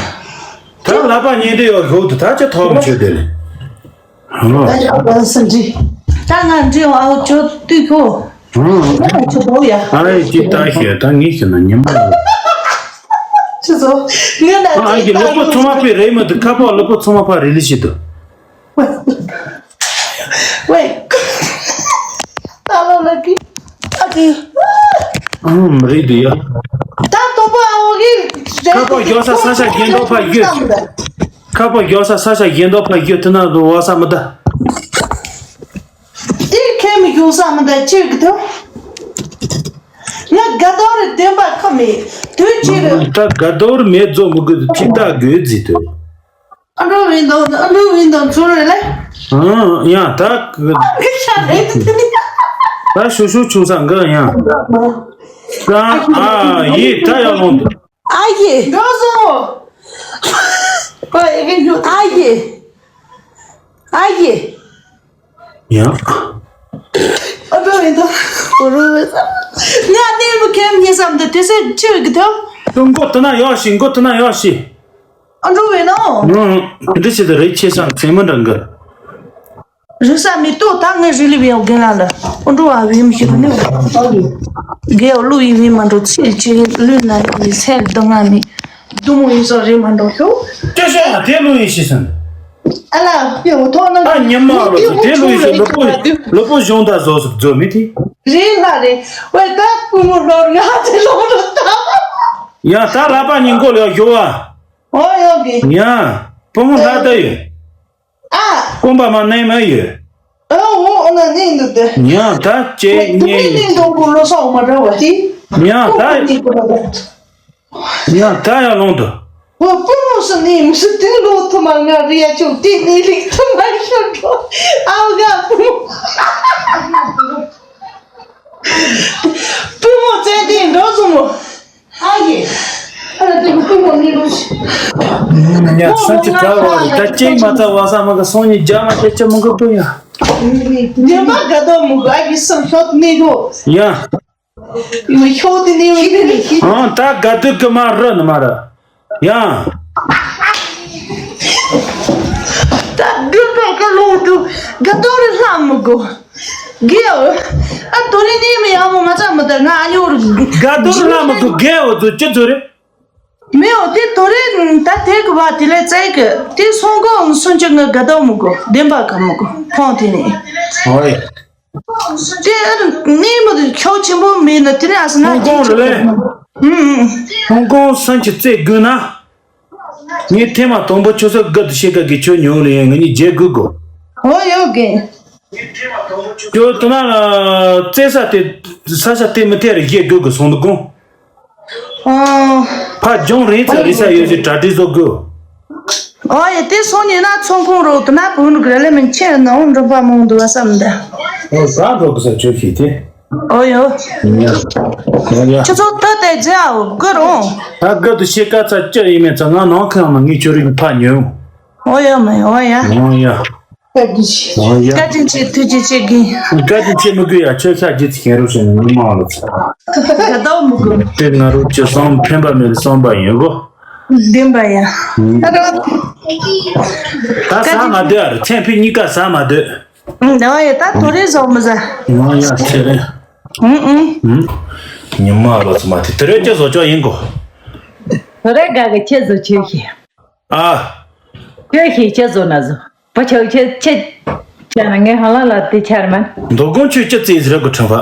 ད་ལ་པ་ཉེ་འདྲེ་ཡོད་ལྷོ་དུ་ད་ཅི་ཐོག་མི་ཆོད་དེ་ལེ། ཧ་ལོ། ད་ང་འདྲེ་བ་ཨོ་ཅོ་དུས་ཁོ། ང་ཅི་བོ་ཡ། ཨ་རེ་ཅི་ད་ཤེས་ད་ངས་ཤེས་ན་ཉི་མ། ཅི་ཟོ། ངས་ན་ཨ་ཅི་ཡི་ལོ་པོ་ཚོ་མ་པའི་རེད་མ་དུ་ཁ་པ་ལོ་པོ་ཚོ་མ་པ་རེད་ལི་ཤི་དུ། ཝེ། ད་ལོ་ལ་ཀི། ཨ་ཀི། ཨ་མ་རེད་དུ་ཡ། ད་དོ་པོ་ཨ་འོ་གི། ཁ་པ་རྒྱོ་ས་ས་ས་གྱེན་དོ་ཕ་རྒྱུ། ཁ་པ་རྒྱོ་ས་ས་ས་གྱེན་དོ་ཕ་རྒྱུ་དུ་ན་དུ་བ་ས་མི་ད། དེ་ཁེ་མི་རྒྱུ་ས་མི་ད་ཅི་གི་དུ། ང་དགའ་དོར་བདེན་པ་ཁ་མེད་དུ་ཅི་རུ། ད་དགའ་དོར་མེད་ཛོ་མི་དགོས་དུ་ཅི་ད་དགོས་ཟིག་དུ། ཨ་འགྲོ་བིན་དང་ཨ་འགྲོ་བིན་དང་ཚུར་རེ་ལེ། ཨང་ཡང་ད་གི། ཨ་མི་ཤ་རེད་དེ་ནི། ད་ཤུ་ཤུ་ཆུང་ས་འགའ་ཡང་། ཀང་ཨ་ཡི་ད་ཡང་ལོང་དུ། ཨ་ཡི། འགྲོ་སོང་། ཨ་ཡི། ཨ་ཡི། ཡང་། ཨ་འགྲོ་བིན་དང་། ཨོ་རུ་བེ་ས། ང་ནེ་མི་ཁེམ་ཉེ་སམ་དུ་དེ་སེ་ཆི་གི་ཐོ། ཏུ་མགོ་ཏུ་ན་ཡོ་ཤི་མགོ་ཏུ་ན་ཡོ་ཤི། ཨ་འགྲོ་བས་ནོ། ཨང་། འདི་ཕྱི་དུ་རེ་ཆེ་སང་ཚེ་མི་འདྲ་འགི། རེ་ས་མི་ཏོ་ད་ངས་རི་ལི་བའི་རྒན་ལ་ལ། ཨ་འགྲོ་བ་བའི་མི་ཤི་བ་ནི། རྒན་ལུ་ཡི་བའི་མ་འགྲོ་ཚེ་ཆེ་ལུས་ན་ཡི་སེ་ལ་ང་མི། དུ་མོ་ཡི་སོ་རི་མ་འགྲོ་ཤོ། ཅོ་ཤོ་ཡ་དེ་ལུ་ཡི་ཤི་སང་། ཨ་ལ་ཡོ་ཐོ་ན། ཨ་ཉི་མ་ལོ་དེ་ལུ་ཡི་ཤི་ལུ་པོ་ལུ་པོ་གཞུང་ད་བཟོ་སུ་བཟོ་མི་དེ། རི་ལ་རི་ཝེ་ད་ཀུ་མོ་ལོར་ང་དེ་ལོ་ལོ་ད། ཡ་ད་ལ་པ་ཉིན་གོ་ལ་ཡོ་གྱོ་བ། ཨོ་ཡོད་གི། ཡ། བུ་མོ་ལྷ་ད་ཡོད། ཨ། རྐང་པ་མ་ནས་མ་ཡོད། ཨ་འོ་ཨོ་ན་ནས་འདུག་སྟེ། ཡ་ད་ཅེ་ཉེ་ཡོད། ནས་འདུག་གོ་ལོ་སོགས་མ་འདྲ་བ་དེ། ཡ་ད། ཡ་ད་ཡ་ལོང་དུ། འོ་བུ་མོ་སུ་ནས་མི་སུ་དེ་ལོ་ཐུ་མ་ང་རི་ཡ་ཆུ་དེ་ནས་ལིག་ཐུ་མ་ཤོར་འགྲོ། ཨའོ་ག་བུ་མོ། བུ་མོ་བཙལ་ཏེ་འགྲོ་སོང་མོ། ཨ་ཡེ། ཨ་ལ་དེ་གི་བུ་མོ་མི་རུ་ཤི། ཉ་སང་ཅི་ག་བ་རེད་ད་ཅེ་མ་ཚ་བ་ས་མ་ག་སོང་ཉི་རྒྱ་མ་ཅེ་ཅེ་མ་ག་བུ་ཡ། ཉི་མ་ག་དོ་མུ་ག་ཨ་གི་སང་ཤོད་ནི་གོ། ཡ། ཡོ་ཤོད་ནི་ཡོ་ནི་ནི་ཤི། ཨང་ད་ག་དུ་གི་མ་རུ་ནི་མ་རུ། ཡ། ད་དུས་པ་ཀ་ལོང་དུ་ག་དོ་རི་ལྷ་མི་གོ། གེའོ། ཨ་དོ་རི་ནི་མི་ཡ་མོ་མ་ཚ་མི་ད་ང་ཨ་ཉོ་རུ། ག་དོ་རི་ལྷ་མི་གོ་གེའོ་དུ་ཅི་ཚོ་རེ། མེའོ་དེ་དོ་རི་ད་དེ་གི་བ་དེ་ལས་ཙའི་གི་དེ་སོང་གོ་སུན་ཅི་ང་ག་དོ་མི་གོ་བདེན་པ་ག་མི་གོ་ཁོང་དེ་ནི། ཨོ་རེད། དེ་ནི་མི་ཁྱོ་ཆེན་པོ་མེད་ན་དེ་ནི་ཨ་སི་ང་ཧོང་ཀོང་རེད་ལེ། ཧོང་ཀོང་སུན་ཅི་རྩེ་དགོས་ན། ངས་ཐེངས་མ་དང་པོ་ཁྱོད་ཚོ་དགའ་དུ་ཤེས་ཀ་གི་ཁྱོད་ཉོ་ལེ་ཡང་ང་གཉིས་རྗེས་དགོས་གོ། ཨོ་ཡོད་གི། ཁྱོད་དུ་ན་ལ་རྩེ་ས་དེ་ས་ཆ་དེ་མི་ཐེ་རེ་བཞེས་དགོས་གི་སོང་འདུག་གོ། ཨོ། ཕ་ལྗོངས་རིང་ཚ་རེ་ས་ཡོད་ཟི་གྲ་སྒྲིག་བཟོ་དགོས། ཨོ་ཡ་དེ་སོང་ཉིན་ན་ཚོང་ཁང་རོགས་དུ་ན་བུ་ནུ་ག་ལེ་མིན་ཆེ་ནའོ་འགྲོ་པ་མང་འདུག་བསམ་ད། ཨོ་ཟ་འགྲོ་གི་ས་ཆོས་ཤིག་དེ། ཨོ་ཡོ། ཡ། ཡ། ཁྱོད་ཚོ་ད་དེ་རྫས་ཨོ་དགོད་རུང་། ད་དགོད་དུ་ཤེས་ཀ་ཚ་ཅི་ཡིན་མེད་ཚ་ང་ནང་ཁང་ནང་ངས་ཁྱོད་རིག་ཕ་ཉོས། ཨོ་ཡ་མ་ཡ་ཨོ་ཡ། ཨོ་ཡ། བཀའ་དྲིན་ཆེ། ཨོ་ཡ། བཀའ་དྲིན་ཆེ་ཐུགས་རྗེ་ཆེ་གི། བཀའ་དྲིན་ཆེ་མི་དགོས་ཡ་ཁྱོད་ཤ་རྒྱུ་ཚིག་ཁྱེད་རོ་ཞེས་ནས་མི་མང་ལ་ཚ། དགའ་དགའ་མི་དགོས། དེ་ང་རོ་ཅི་སོང་ཕན་པ་མེད་སོང་པ་ཡིན་གོ། བདེན་པ་ཡ། ད་ཟ་མ་སྡོད་ཨ་རེ་མཚན་ཕུད་གཉིས་ཀ་ཟ་མ་སྡོད། ཨང་ད་བ་ཡ་ད་དོ་རེ་བཟོ་མི་ཟ། ང་ཡ་ཆེ་རེད། ཨང་ཨང་། ཉི་མ་ལོ་ཚོ་མ་དེ་དེ་རེད་ཅི་བཟོ་ཅོག་ཡིན་གོ། དོ་རེ་དགའ་གི་ཁྱེད་བཟོ་ཁྱོད་ཤེས། ཨ། ཁྱོད་ཤེས་ཁྱེད་བཟོ་ན་བཟོ། བུ་ཆོག་ཁྱེད་ཁྱེད། ཁྱེད་ན་ངའི་ཧ་ལ་ལ་དེ་ཆར་མ། མདོ་དགོང་ཁྱོད་ཅི་རྩིས་རེད་གོ་ཁྲིམས་པ།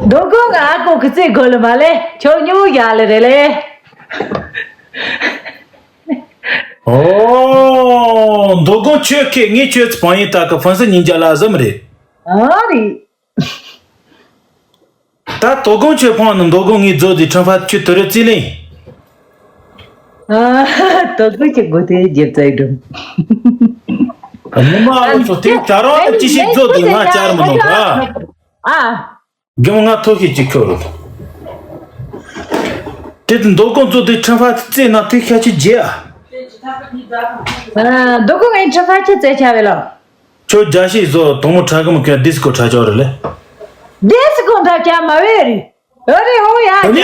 མདོ་དགོང་ང་ཨ་ཀོ་གི་རྩིས་དགོས་ལ་མ་ལེ་ཁྱོད་སྨྱུ་གུ་ཡག་ལེ་རེད་ལེ། ཨོ། མདོ་དགོང་ཁྱོད་ཁེ་ངས་ཁྱོད་ཚོ་བང་ཡིན་ད་གི་ཧྥང་སི་ཉིན་རྒྱ་ལ་ཟམ་རེད། ཨ་རེད། ད་དོ་དགོང་ཆོས་ཕོང་ནི་མདོ་དགོང་ངའི་རྫོ་དེ་ཁྲིམས་ཕ་ཁྱོད་དུ་རུ་རྩིས་ལེན། ཨ། དོ་དགོང་གི་སྒོ་དེ་རྒྱབ་རྩའི་སྒྲུང་། ཉི་མ་ཨ་ཚོ་དེ་ད་རང་ལ་ཅི་ཞིག་རྫོ་དེ་ང་བཅར་མི་ནོ་ག་ཨ། རྒྱུ་མ་ང་ཐོ་ཤེས་ཅིག་ཁྱོད་རུ། དེ་དུ་མདོ་དགོང་རྫོ་དེ་ཁྲིམས་ཕ་དེ་རྩིས་ན་དེ་ཤ་ཆུ་རྗེ་ཨ། ཨ། མདོ་དགོང་ངའི་ཁྲིམས་ཕ་ཁྱོད་རྩིས་བྱ་བས་ལ། ཁྱོད་རྒྱ་ཤེས་བཟོ་དོང་མོ་ཁྲ་གི་མོ་ཁྱོད་ཌིས་ཀོ་ཁྲ་ཆོག་རེད་ལེ། ཌིས་ཀོ་ཁྲ་ཆ་མ་བེ་རི། ཨོ་རེ་ཨོ་ཡ་ཨ་ནི།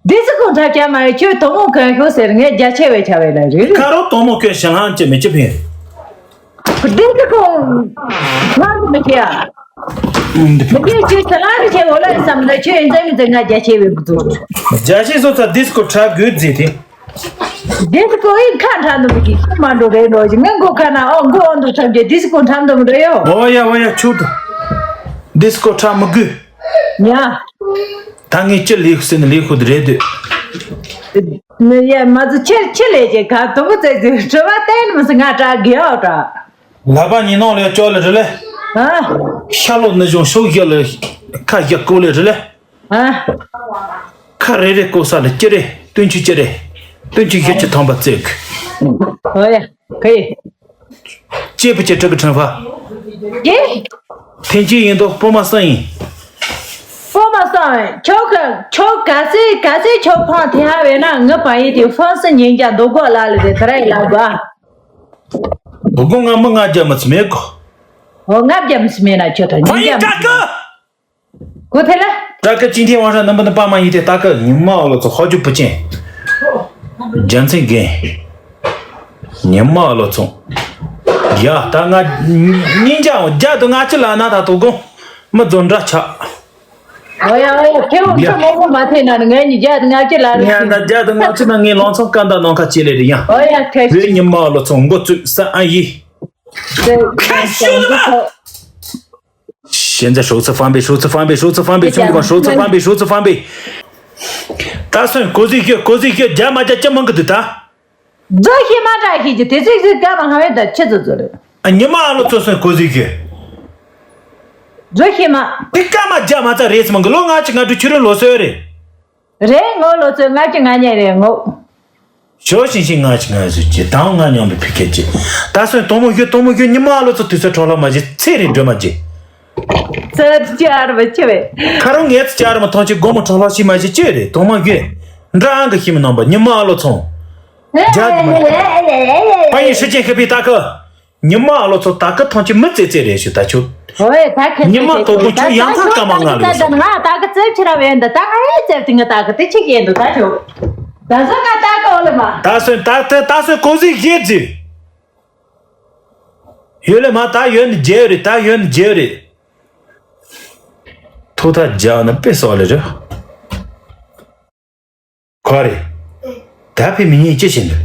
ཌིས་ཀོ་ཁྲ་ཆ་མ་བེ་ཁྱོད་དོང་མོ་གང་ཤོག་ཟེར་ངས་རྒྱ་ཆེ་བའི་ཆ་བེ་ལ་རི། ཁ་རོག་དོང་མོ་ཁྱོད་ཞང་ཧང་ཅི་མི་ཅི་ཕན། ཌིས་ཀོ་ཁྲ་མི་ཁྱེད་ཨ། མི་ཁྱེད་ཁྱོད་ཆ་ལ་རི་ཁྱེད་འོ་ལ་བསམ་ད་ཁྱོད་ཡིན་ཙམ་མི་ཙམ་ང་རྒྱ་ཆེ་བའི་གུ་ཚོ། རྒྱ་ཤེས་བཟོ་ཚ་ཌིས་ཀོ་ཁྲ་དགོས་རྫི་དེ། ཌིས་ཀོ་ཡིན་ཁ་ཁྲ་འདུག་གི་ཁ་མ་འགྲོ་རེད་འགྲོ་ཞིག་ངན་གོ་ཁ་ན་ཨོ་མགོ་ཨོ་འདུག་ཁྲ་འདྲེ་ཌིས་ཀོ་ཁྲ་འདུག་འགྲོ་ཡོ། ཨོ་ཡ་ཨོ་ཡ་ཆུ་དུ། ཌིས་ཀོ་ཁྲ་མི་དགོས། ཉ། ད་ངས་ཅི་ལས་ཟེར་ནས་ལས་ཁུ་དུ་རེད་འདོད། ནི་ཡ་མ་ཚོ་ཆེར་ཆེ་ལས་ཀྱི་ཁ་དུ་གུ་ཙེ་ཙེ་དྲི་བ་བསྟན་མི་སྲིད་ང་དྲག་གི་ཨོ་དྲག་ལ་པ་ཉི་ནང་ལས་ཅོག་ལས་རི་ལས། ཨ། ཤ་ལོ་ནི་གཞུང་ཤོག་བཞི་ལས་ཁ་བཞི་ཀོ་ལས་རི་ལས། ཨ། ཁ་རེ་རེ་ཀོ་ས་ལ་ཅི་རེ་སྟོན་ཆུ་ཅི་རེ་སྟོན་ཆུ་ཞི་ཆུ་ཐང་པ་བཙེག་ཨོ་ཡ་ཁེ། ཅེ་པུ་ཅེ་ཁྲི་གི་ཁྲིམས་ཕ། ཀྱེ། ཐེན་ཅི་ཡིན་དོ་སྤོ་མ་སང་ཡིན། སྤོ་མ་སང་ཡིན་ཁྱོ་ག་ཁྱོ་ག་སེ་ག་སེ་ཁྱོ་ཕང་ཐེ་ཧ་བས་ན་ངི་པ་ཡིན་དེ་ཧྥང་སི་ཉིན་རྒྱ་མདོ་སྒོ་ལ་ལ་རེ་ཐ་ར་ཡི་ལ་ག་འདུག་གོ་ང་མི་ང་རྒྱ་མི་ཚི་མེད་གོ་ཨོ་ང་རྒྱ་མི་ཚི་མེད་ན་ཁྱོད་ད་ཉིན་རྒྱ་མི་ཚི་མེད། གོ་ཐལ། ད་ཀ་ཅིན་ཐེ་ཝང་ཧྲ་ནམ་པ་ནི་པ་མ་ཡིན་ཏེ་ད་ཀ་ཉི་མ་ཨོ་ལོ་ཚོ་ཧོ་ཅུ་པུ་ཅན། རྒྱ་མཚན་རྒན། ཉི་མ་ཨོ་ལོ་ཚོ། ཡ་ད་ང་ཉིན་རྒྱ་རྒྱ་དུ་ང་ཅི་ལ་ན་ད་དོ་དགོང་མི་རྫོ་འདྲ་ཆགས། ཨོ་ཡ་ཨོ་ཡ་ཁྱེད་འོང་ཚོ་མོ་མོ་མ་ཐེ་ན་ནི་ངའི་ཉི་རྒྱ་དུ་ང་ཅི་ལ་རེད། ང་ད་རྒྱ་དུ་ང་ཅི་ན་ངའི་ལང་ཚོ་སྐམ་ད་ནང་ཁ་ཅི་ལེ་རེད་ཡ། ཨོ་ཡ་ཁྱེད་བོད་ཉི་མ་ཨོ་ལོ་ཚོ་འགོ་བཙུགས་ས་ཨ་ཡི། ཁ་ཤུ་ལ། 现在首次翻倍，首次翻倍，首次翻倍，兄弟们，首次翻倍，首次翻倍。ད་སོན་གོ་ཟིག་ཤོད་གོ་ཟིག་ཤོད་རྒྱ་མ་རྒྱ་ཅི་མང་གི་འདུག་ད། རྫོ་ཤེས་མ་འདྲ་ཤེས་ཀྱི་དེ་ཚིག་ཚིག་སྐར་མ་ཧ་བས་ད་ཆི་ཚོ་ཚོ་རེད། ཨ་ཉི་མ་ཨ་ལོ་ཚོ་སོན་གོ་ཟིག་ཤོད། རྫོ་ཤེས་མ། དེ་སྐར་མ་རྒྱ་མ་ཚ་རེས་མང་གི་ལོ་ལྔ་གཅིག་ང་དྲུག་ཕྱི་རོལ་ལོ་སོན་རེད། རེད་ངོ་ལོ་ཚོད་ལྔ་བཅུ་ང་གཉིས་རེད་ངོ་། ཞོ་ཤིང་ཤིང་ལྔ་བཅུ་ང་བཅུ་ཅེ་དང་ང་མཉམ་པའི་ཕི་ཁེ་ཅེ། ད་སོན་དོ་མོ་ཞུ་དོ་མོ་ཞུ་ཉི་མ་ཨ་ལོ་ཚོ་དུས་ཚོད་འཕྲོ་བརླག་མ་བྱེད་ཚེ་རིང་སྒྲོལ་མ་བྱེད། ཚོད་ཅི་ཨར་བ་ཆེ་བས། ཁ་རོ་ངས་ཚོ་ཅི་ཨར་མ་ཐོང་ཅེ་སྒོ་མོ་འཕྲོ་བརླག་ཤི་མ་བྱེད་ཅེ་རེད་དོ་མ་ཞུ། འདྲ་ཨང་གི་ཤི་མི་ནང་པ་ཉི་མ་ཨ་ལོ་ཚོང་། རྒྱ་ཕ་ཡི་ཧྲི་ཅན་ཤི་པི་ད་ཁ། ཉི་མ་ཨ་ལོ་ཚོ་ད་ཀ་ཐང་ཆེ་མི་ཙེ་ཙེ་རེད་ཞུ་ད་ཆུ། ཨོའེ་ད་ཁ་ཉི་མ་ཙེ་ཙེ་དོ་དགོང་ཁྱོད་ཡང་ཐང་ཀ་མ་ང་ལོ་ཞུ། ང་ད་ཀ་ཙེ་ཕྱི་ར་བས་འདི་ད་ཨེ་ཙེ་ཏི་ང་ད་ཀ་ཏི་ཆི་གེ་འདུག་ད་ཆུ། ད་ཟ་ང་ད་ཀ་ཨོ་ལེ་མ། ད་སོན་ད་ད་ད་སོན་གོ་ཟིག་ཡེ་ཙི། ཡོད་ལེ་མ་ད་ཡོད་ནི་རྒྱལ་རེད་ད་ཡོད་ནི་རྒྱལ་རེད། ཐོ་ཐ་རྒྱ་ནི་དཔེ་སོག་ལེ་རེད། ག་རེ། ད་ཕི་མི་ཉིད་ཅི་བྱེད་འདུག་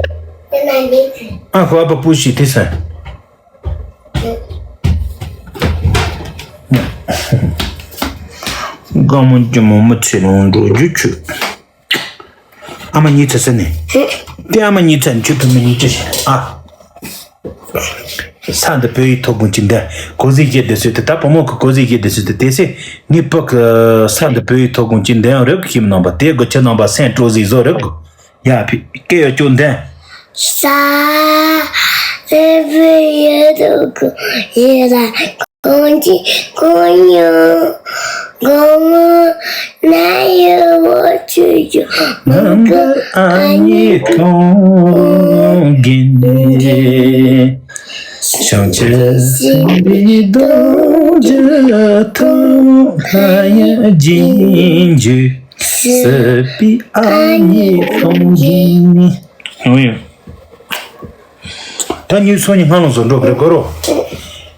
ཨ་ཁོ་ཨ་ཕ་པུ་ཤི་དེ་སན། དགའ་མོ་ཅི་མོ་མི་ཚེ་ལོང་འགྲོ་རྒྱུ་ཆུ། ཨ་མ་གཉིས་ཚ་ས་ནས། དེ་ཨ་མ་གཉིས་ཚ་ནས་ཆུ་ཕི་མི་ཉིད་ཅི་བྱེད་ཨ། ས་འདི་བོད་ཡིག་ཐོ་གུང་གཅིག་འདོན། གོ་ཟི་བཞི་འདི་སུས་ཏེ་ད་བུ་མོ་གི་གོ་ཟི་བཞི་འདི་སུས་ཏེ་དེ་སེ་ངའི་བུ་གི་ས་འདི་བོད་ཡིག་ཐོ་གུང་གཅིག་འདོན་ཡང་རེབ་གི་ཁྱིམ་ནང་པ་དེ་གི་ཁྱི་ནང་པ་སེང་ཀྲོ་ཟི་བཟོ་རེབ་གི་ཡ་ཕི་སྐད་ཡོད་ཅོ་འདོན། ས་ཨེ་བི་ཡེ་དུ་གུ་ཡེ་ལ་གོང་ཅི་གོང་ཡོ་གོང་ངོ་ན་ཡོ་བོ་ཆུ་ཆུ་མ་གི་ཨ་ནི་གོང་གིན་ཏེ། བྱང་ཆུབ་སེམས་དཔའི་རྡོ་རྗེ་ཐོག་ལྷ་ཡི་རྗེས་འཇུག་སྲིད་པའི་ཨ་མྱེས་ཁོང་གིས། ཡོང་ཡོང་། ད་ཉིན་སོ་གཉིས་སྔ་ལོགས་སུ་འགྲོ་དགོས་རེད་གོ་རོ།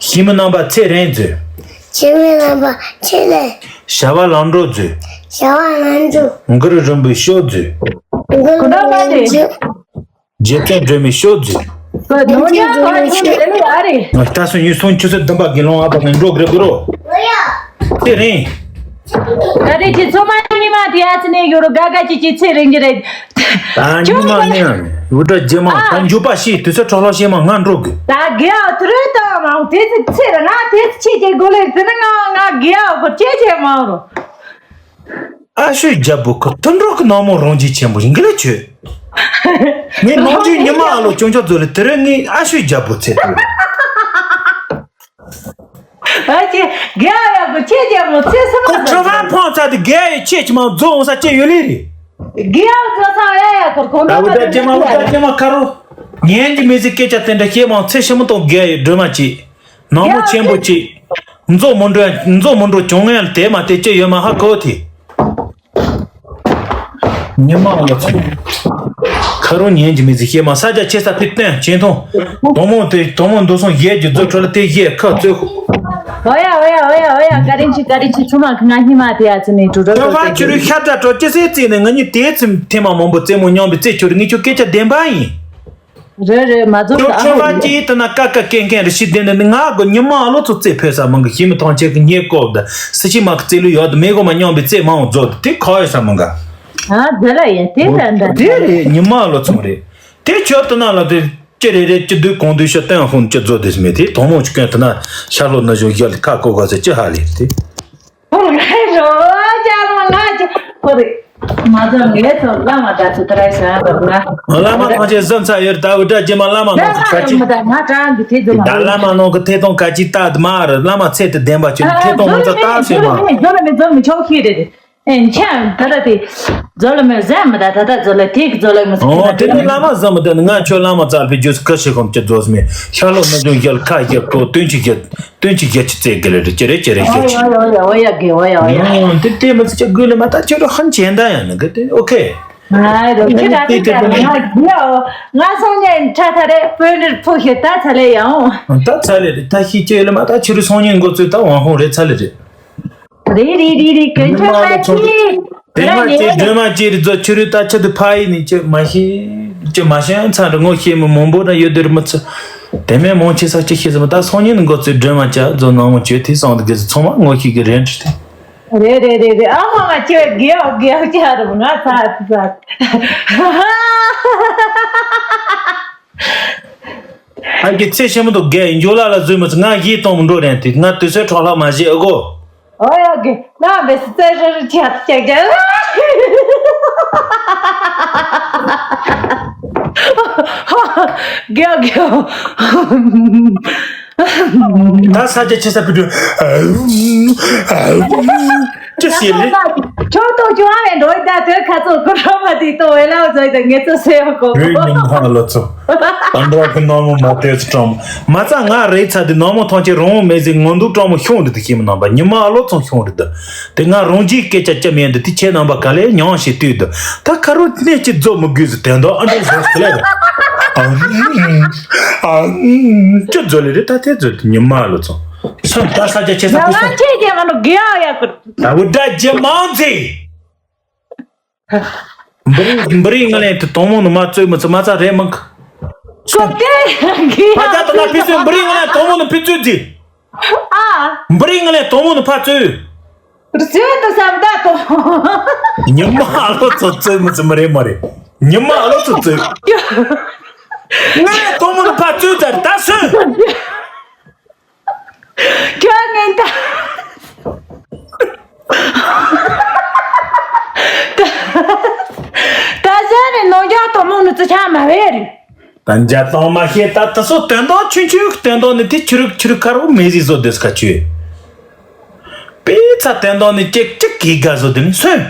ཞི་མི་རྣམ་པ་ཚེ་རིང་མཛོད། ཞི་མི་རྣམ་པ་ཚེ་རིང་། བྱ་བ་ལམ་འགྲོ་མཛོད། བྱ་བ་ལམ་འགྲོ། གུ་རུ་རིན་པོའི་ཤོག་མཛོད། གུ་རུ་རིན་པོའི་ཤོག་རྗེ་བཙུན་སྒྲོལ་མའི་ཤོག་མཛོད། ནོར་རྒྱ་ག་ཆེ་རེད་ཨ་རེད། ད་སོ་ཉིན་སོང་ཆུ་ཚོད་བདུན་པ་གི་ལོང་ཨ་པ་ནས་འགྲོ་དགོས་རེད་གོ་རོ། ཚེ་རིང་། ད་རེས་ཀྱི་ཚོ་མ་ཉི་མ་དེ་ཨ་ཙི་ནས་ཡོ་རོ་ག་ག་ཅིག་ཅིག་ཚེ་རིང་གི་རེད། ད་ཉི་མ་ནི་ཡང་འུ་དྲ་རྗེས་མ་ད་འཇུ་པ་ཤི་དུས་ཚོད་ཁྲོ་ལོ་ཤེས་མ་ང་འགྲོ་དགོས། ད་དགེ་ཨ་ཐུ་རེད་ད་མང་དེ་ཚེ་ཚེ་ར་ང་དེ་ཚེ་ཆེ་ཆེ་དགོས་ལེ་དེ་ནི་ང་ང་དགེ་ཨ་གོ་ཆེ་ཆེ་མང་རོ། ཨ་ཤོད་རྒྱལ་པོ་ཁོ་དུད་འགྲོ་གི་ནག་མོ་རང་བཞིན་ཆེན་པོ་ཞིག་འགི་ལེ་ཆོས། ངས་ནང་ཆོས་ཉི་མ་ཨ་ལོ་སྐྱོན་ཆོག་ཚོ་ལེ་དེ་རིང་ངས་ཨ་ཤོད་རྒྱལ་པོ་ཚེ་དུ། ཨ་ཅེ་རྒྱལ་ཡག་པོ་ཆེ་རྒྱལ་པོ་ཚེ་སུ་མ་ཁོ་ཁྲི་ཕན་ཕང་ཚ་དེ་རྒྱལ་ཡི་ཆེ་ཆི་མ་རྫོགས་འོང་ས་ཅེ་ཡོད་ལེ་རེད། རྒྱལ་རྫོགས་ས་ཡ་ཡ་ཁོ་གོང་ད་བུ་ད་ཅེ་མ་བུ་ད་ཅེ་མ་ཁ་རོ། ཉན་གྱི་མི་ཟིག་སྐད་ཆ་དེ་འདྲ་བཤད་མང་ཚེ་ཞི་མོ་དང་རྒྱལ་ཡི་སྒྲོལ་མ་ཅིག་ནག་མོ་ཆེན་པོ་ཅིག་མཛོ་མོ་འགྲོ་མཛོ་མོ་འགྲོ་གྱོང་ངན་དེ་མ་དེ་ཅི་ཡོད་མ་ཧ་གོ་དེ། ཉི་མ་ལ་ཚོ། ཁ་རུ་ཉན་གྱི་མི་ཟིག་ཤེས་མ་ས་ཆ་ཆེ་ས་ཕི་བསྟན་ཆེན་མཐོང་། དོ་མོ་དེ་དོ་མོ་འདུག་སོང་གཞས་ཀྱི་རྫུ་འཕྲུལ་དེ་གཞས་ཁ་རྩོད། ཨོ་ཡ་ཨོ་ཡ་ཨོ་ཡ་ཨོ་ཡ་ཀ་རིན་ཆི་ཀ་རིན་ཆི་ཆུ་མ་ཁི་ང་ཉི་མ་དེ་ཡ་ཚི་ནས་དྲུག་དྲུག་ཁྱོད་ཕ་ཁྱོད་རུ་ཤ་ད་དྲོ་ཅི་སེ་རྩིས་ནས་ང་གཉིས་དེའི་ཚིམ་ཐེངས་མ་མང་པོ་རྩེད་མོ་མཉམ་པའི་རྩེད་ཁྱོད་རུ་ངས་ཁྱོད་སྐད་ཆ་བདེན་པ་ཡིན། རེད་རེད་མ་རྫོགས། ཁྱོད་ད་ཁྱོད་ཨ་ཧོ་ཕ་ཅིའི་ལྟ་ན་ཀ་ཀ་ཀེང་ཀེང་རེ་ཤི་བདེན་ནི་ང་གོ་ཉི་མ་ཨ་ལོ་ཚོ་རྩེད་ཕོད་ས་མང་གི་ཤི་མི་ཐང་ཆད་གི་ཉེ་ཀོབ་ད་སི་ཤི་མ་གི་རྩེད་ལུས་ཡོད་དུ་མེ་གོ་མ་མཉམ་པའི་རྩེད་མང་བོ་རྫོགས་དེ་ཁོ་ཡོད་ས་མང་ག་ཨ་དེ་ལ་ཡ་དེ་ད་འདྲ་དེ་རེད་ཉི་མ་ཨ་ལོ་ཚོང་རེད། དེ་ཁྱོད་ལྟ་ན་ལ་དེ་ཅི་རེད་རེད་ཅི་དུས་གོང་དུས་ཤ་སྟོན་ཧོན་ཅི་རྫོགས་དེ་མེད་དེ་དོང་མོ་ཅི་ཀན་ལྟ་ན་ཤ་ལོ་ན་གཞོན་ཡ་ལི་ཁ་ཀོ་ག་ཚེ་ཅི་ཧ་ལེ་རེད་དེ། ཁོ་ལ་ངའི་རོ་ཅག་རོ་ང་ཅི་ཁོ་རེ། མ་ཚོ་ངའི་ཚོ་བླ་མ་དྲ་ཚོ་དྲ་ཤ་ར་ང་། བླ་མ་ཐང་ཆེན་བཟོ་ཚ་ཡོད་ད་འུ་དྲ་རྗེས་མ་བླ་མ་ནང་གི་ཁ་ཅིག་ད་བླ་མ་ནང་གི་ཐེ་གཏོང་ཁ་ཅིག་ད་དུ་མ་ར་བླ་མ་ཚེ་དུ་བདེན་པ་ཅིག་ཐེ་གཏོང་མ་ཚ་ད་ཤེས་མ། ཛོ་ལ་མི་ཛོ་ལ་མི་ཆོག་ཤེས་རེད། ཨེ་ཆ་ད་ད་དེ་ཛོ་ལ་མི་ཟ་མི་ད་ད་ད་ཛོ་ལ་ཐེ་གི་ཛོ་ལ་མི་ཨོ་དེ་ནི་བླ་མ་ཟ་མི་ད་ནི་ང་ཆོ་བླ་མ་ཙལ་པའི་རྒྱུ་སྐུ་ཞིག་གམ་ཅི་ཛོ་སྨེ་ཤ་ལོ་ན་ཅུང་ཡལ་ཁ་ཡལ་ཀོ་སྟོན་ཅིག་ཡལ། སྟོན་གྱི་རྒྱལ་གྱི་རྩེ་དགེ་ལེ་རེ་ཅི་རེ་ཅི་རེ་རྒྱལ་གྱི། ཨོ་ཡ་ཨོ་ཡ་ཨོ་ཡ་དགེ་ཨོ་ཡ་ཨོ་ཡ། ཨོ་དེ་དེ་མི་ཚེ་ཅི་དགོས་ལེ་མ་ད་ཁྱོད་རང་ཧན་ཅན་ད་ཡང་ནི་གི་དེ་ཨོ་ཁེ། ཨ་རོ་ཁྱེད་རང་དེ་དེ་ང་དགེ་ཨོ་ང་སང་ཉིན་ཁྲ་ཐ་རེ་པོན་རེ་ཕུ་ཤེ་ད་ཚ་ལེ་ཡང་ཨོ། ད་ཚ་ལེ་རེ་ད་ཤི་ཅི་ལེ་མ་ད་ཁྱོད་རང་སང་ཉིན་འགོ་ཚུགས་ད་ཝང་ཧོང་རེ་ཚ་ལེ་རེ། རེ་རེ་རེ་རེ་ཀན་ཆ་ཁ་ཆི། དེ་མ་ཅི་སྒྲོལ་མ་ཅི་རི་ཛོ་ཆུ་རུ་ད་ཆ་དུ་ཕ་ཡི་ནི་ཅི་མ་ཤེས་ཅི་མ་ཤེས་ཚ་རུ་ངོ་ཤེས་མི་མང་པོ་ན་ཡོད་དེ་རུ་མི་ཚུ། དེ་མེད་མང་ཆེ་ས་ཅི་ཤེས་སི་མི་ད་སང་ཉིན་ནི་འགོ་ཚུགས་སྒྲོལ་མ་ཅ་ཛོ་ནང་མོ་ཅི་དེ་སང་དུ་གེ་སི་ཚང་མ་ངོ་ཤེས་གི་རེད་འདྲི་དེ། རེ་རེ་རེ་རེ་ཨ་མ་མ་ཅི་བ་གེ་ཨོ་གེ་ཨོ་ཅ་རུ་ང་ཚ་ཚ། ཨ་གི་ཚེ་ཤེས་མི་འདུག་གེ་འཇོ་ལ་ལ་བཟོས་མི་ཚུ་ང་ཡིད་གཏོང་མི་འགྲོ་རེད་དེ་ང་དུས་ཚོད་འཕྲོ་བརླག་མ་བྱེད་ཨ་གོ། ཨོ་ཡ་གི་ང་བེ་སི་ཙེ་རི་རི་ཆ་ཆ་ཆ། གི་གི། ད་ས་ཆ་ཆེ་ས་བུ་དུ། ཅི་ཞིག་ལེ། ཁྱོད་ཏོ་ཅུང་ཨ་མེ་འགྲོ་ཡི་ད་དོའི་ཁ་ཚོ་ཀུ་རོ་མ་དེ་ཏོ་ཝེ་ལའོ་ཛོ་ཡི་ད་ངེ་ཚོ་སེ་ཡོ་གོ་གོ། ཉིན་ཧ་ལོ་ཚོ། ཨ་འདྲ་གི་ནོར་མོ་མ་དེ་ཚོ་སྤྲང་མོ། མ་རྩ་ང་རེད་ཚ་དེ་ནོར་མོ་ཐང་ཆེ་རོང་མེ་ཟིག་ངོ་འདུག་སྤྲང་མོ་ཤོང་རེད་དུ་ཤེས་མི་ནང་པ་ཉི་མ་ཨ་ལོ་ཚོང་ཤོང་རེད་དུ། དེ་ང་རང་རྒྱུའི་སྐད་ཆ་ཅི་མེད་འདི་དེ་ཁྱེད་རྣམ་པ་ག་ལེ་མྱོང་ཞེས་ལྟོས་དུ། ད་ཁ་རོ་གནས་ཀྱི་རྫོ་མི་དགོས་སུ་དན་དོ་ཨ་འདྲ་བཟོ་སུ་ལེ། ཨ་ཨ་ཅི་རྫོ་ལེ་རེད་ད་དེ་རྫོ་དུ་ཉི་མ་ཨ་ལོ་ཚོང་སོང་ད་ས་ཆ་ཆེ་ས་ང་ཕུ་སོང་། ང་ཁྱེད་ཀྱི་ང་ལོ་དགེ་ཨ་ཡ་ཀུ། ད་བུ་ད་རྒྱ་མང་ཚེ། འབུ་རིའི་འབུ་རིའི་ངན་ལན་དེ་དོང་མོ་ནི་མ་བཙོས་མི་ཚོ་མ་ཚ་རེད་མང་གི། ཀོ་ཏེ་གི་ཕ་ཡ་ད་ད་ཕི་སོས་འབུ་རིའི་ངན་ལན་དོང་མོ་ནི་ཕི་བཙོས་ཟིག་ཨ། འབུ་རིའི་ངན་ལན་དོང་མོ་ནི་ཕ་བཙོས། བཙོས་དུ་བསམ་ད་དོ། ཉི་མ་ཨ་ལོ་ཚོ་བཙོས་མི་ཚོ་མི་རེད་མ་རེད། ཉི་མ་ཨ་ལོ་ཚོ་བཙོས། ངས་དོ་མོ་ནི་ཕར་བཙོས་ཚར་ད་སོན། ཁྱོད་ངན་ད། ད་ཟེར་ནས་ནོར་འཇོག་དོ་མོ་ནི་ཙི་ཆ་མ་བས་རེད། ད་འཇའ་དང་མ་ཤེས་ད་ད་སོ་དོན་དག་ཆུང་ཆུང་གི་དོན་དག་ནི་དེ་ཆུ་རུག་ཆུ་རུག་ཁ་རུ་མེ་ཟི་བཟོ་དེ་སྐ་ཆུ། པེ་ཚ་དོན་དག་ནི་ཅིག་ཅིག་གི་དགའ་བཟོ་དེ་ནི་སོན།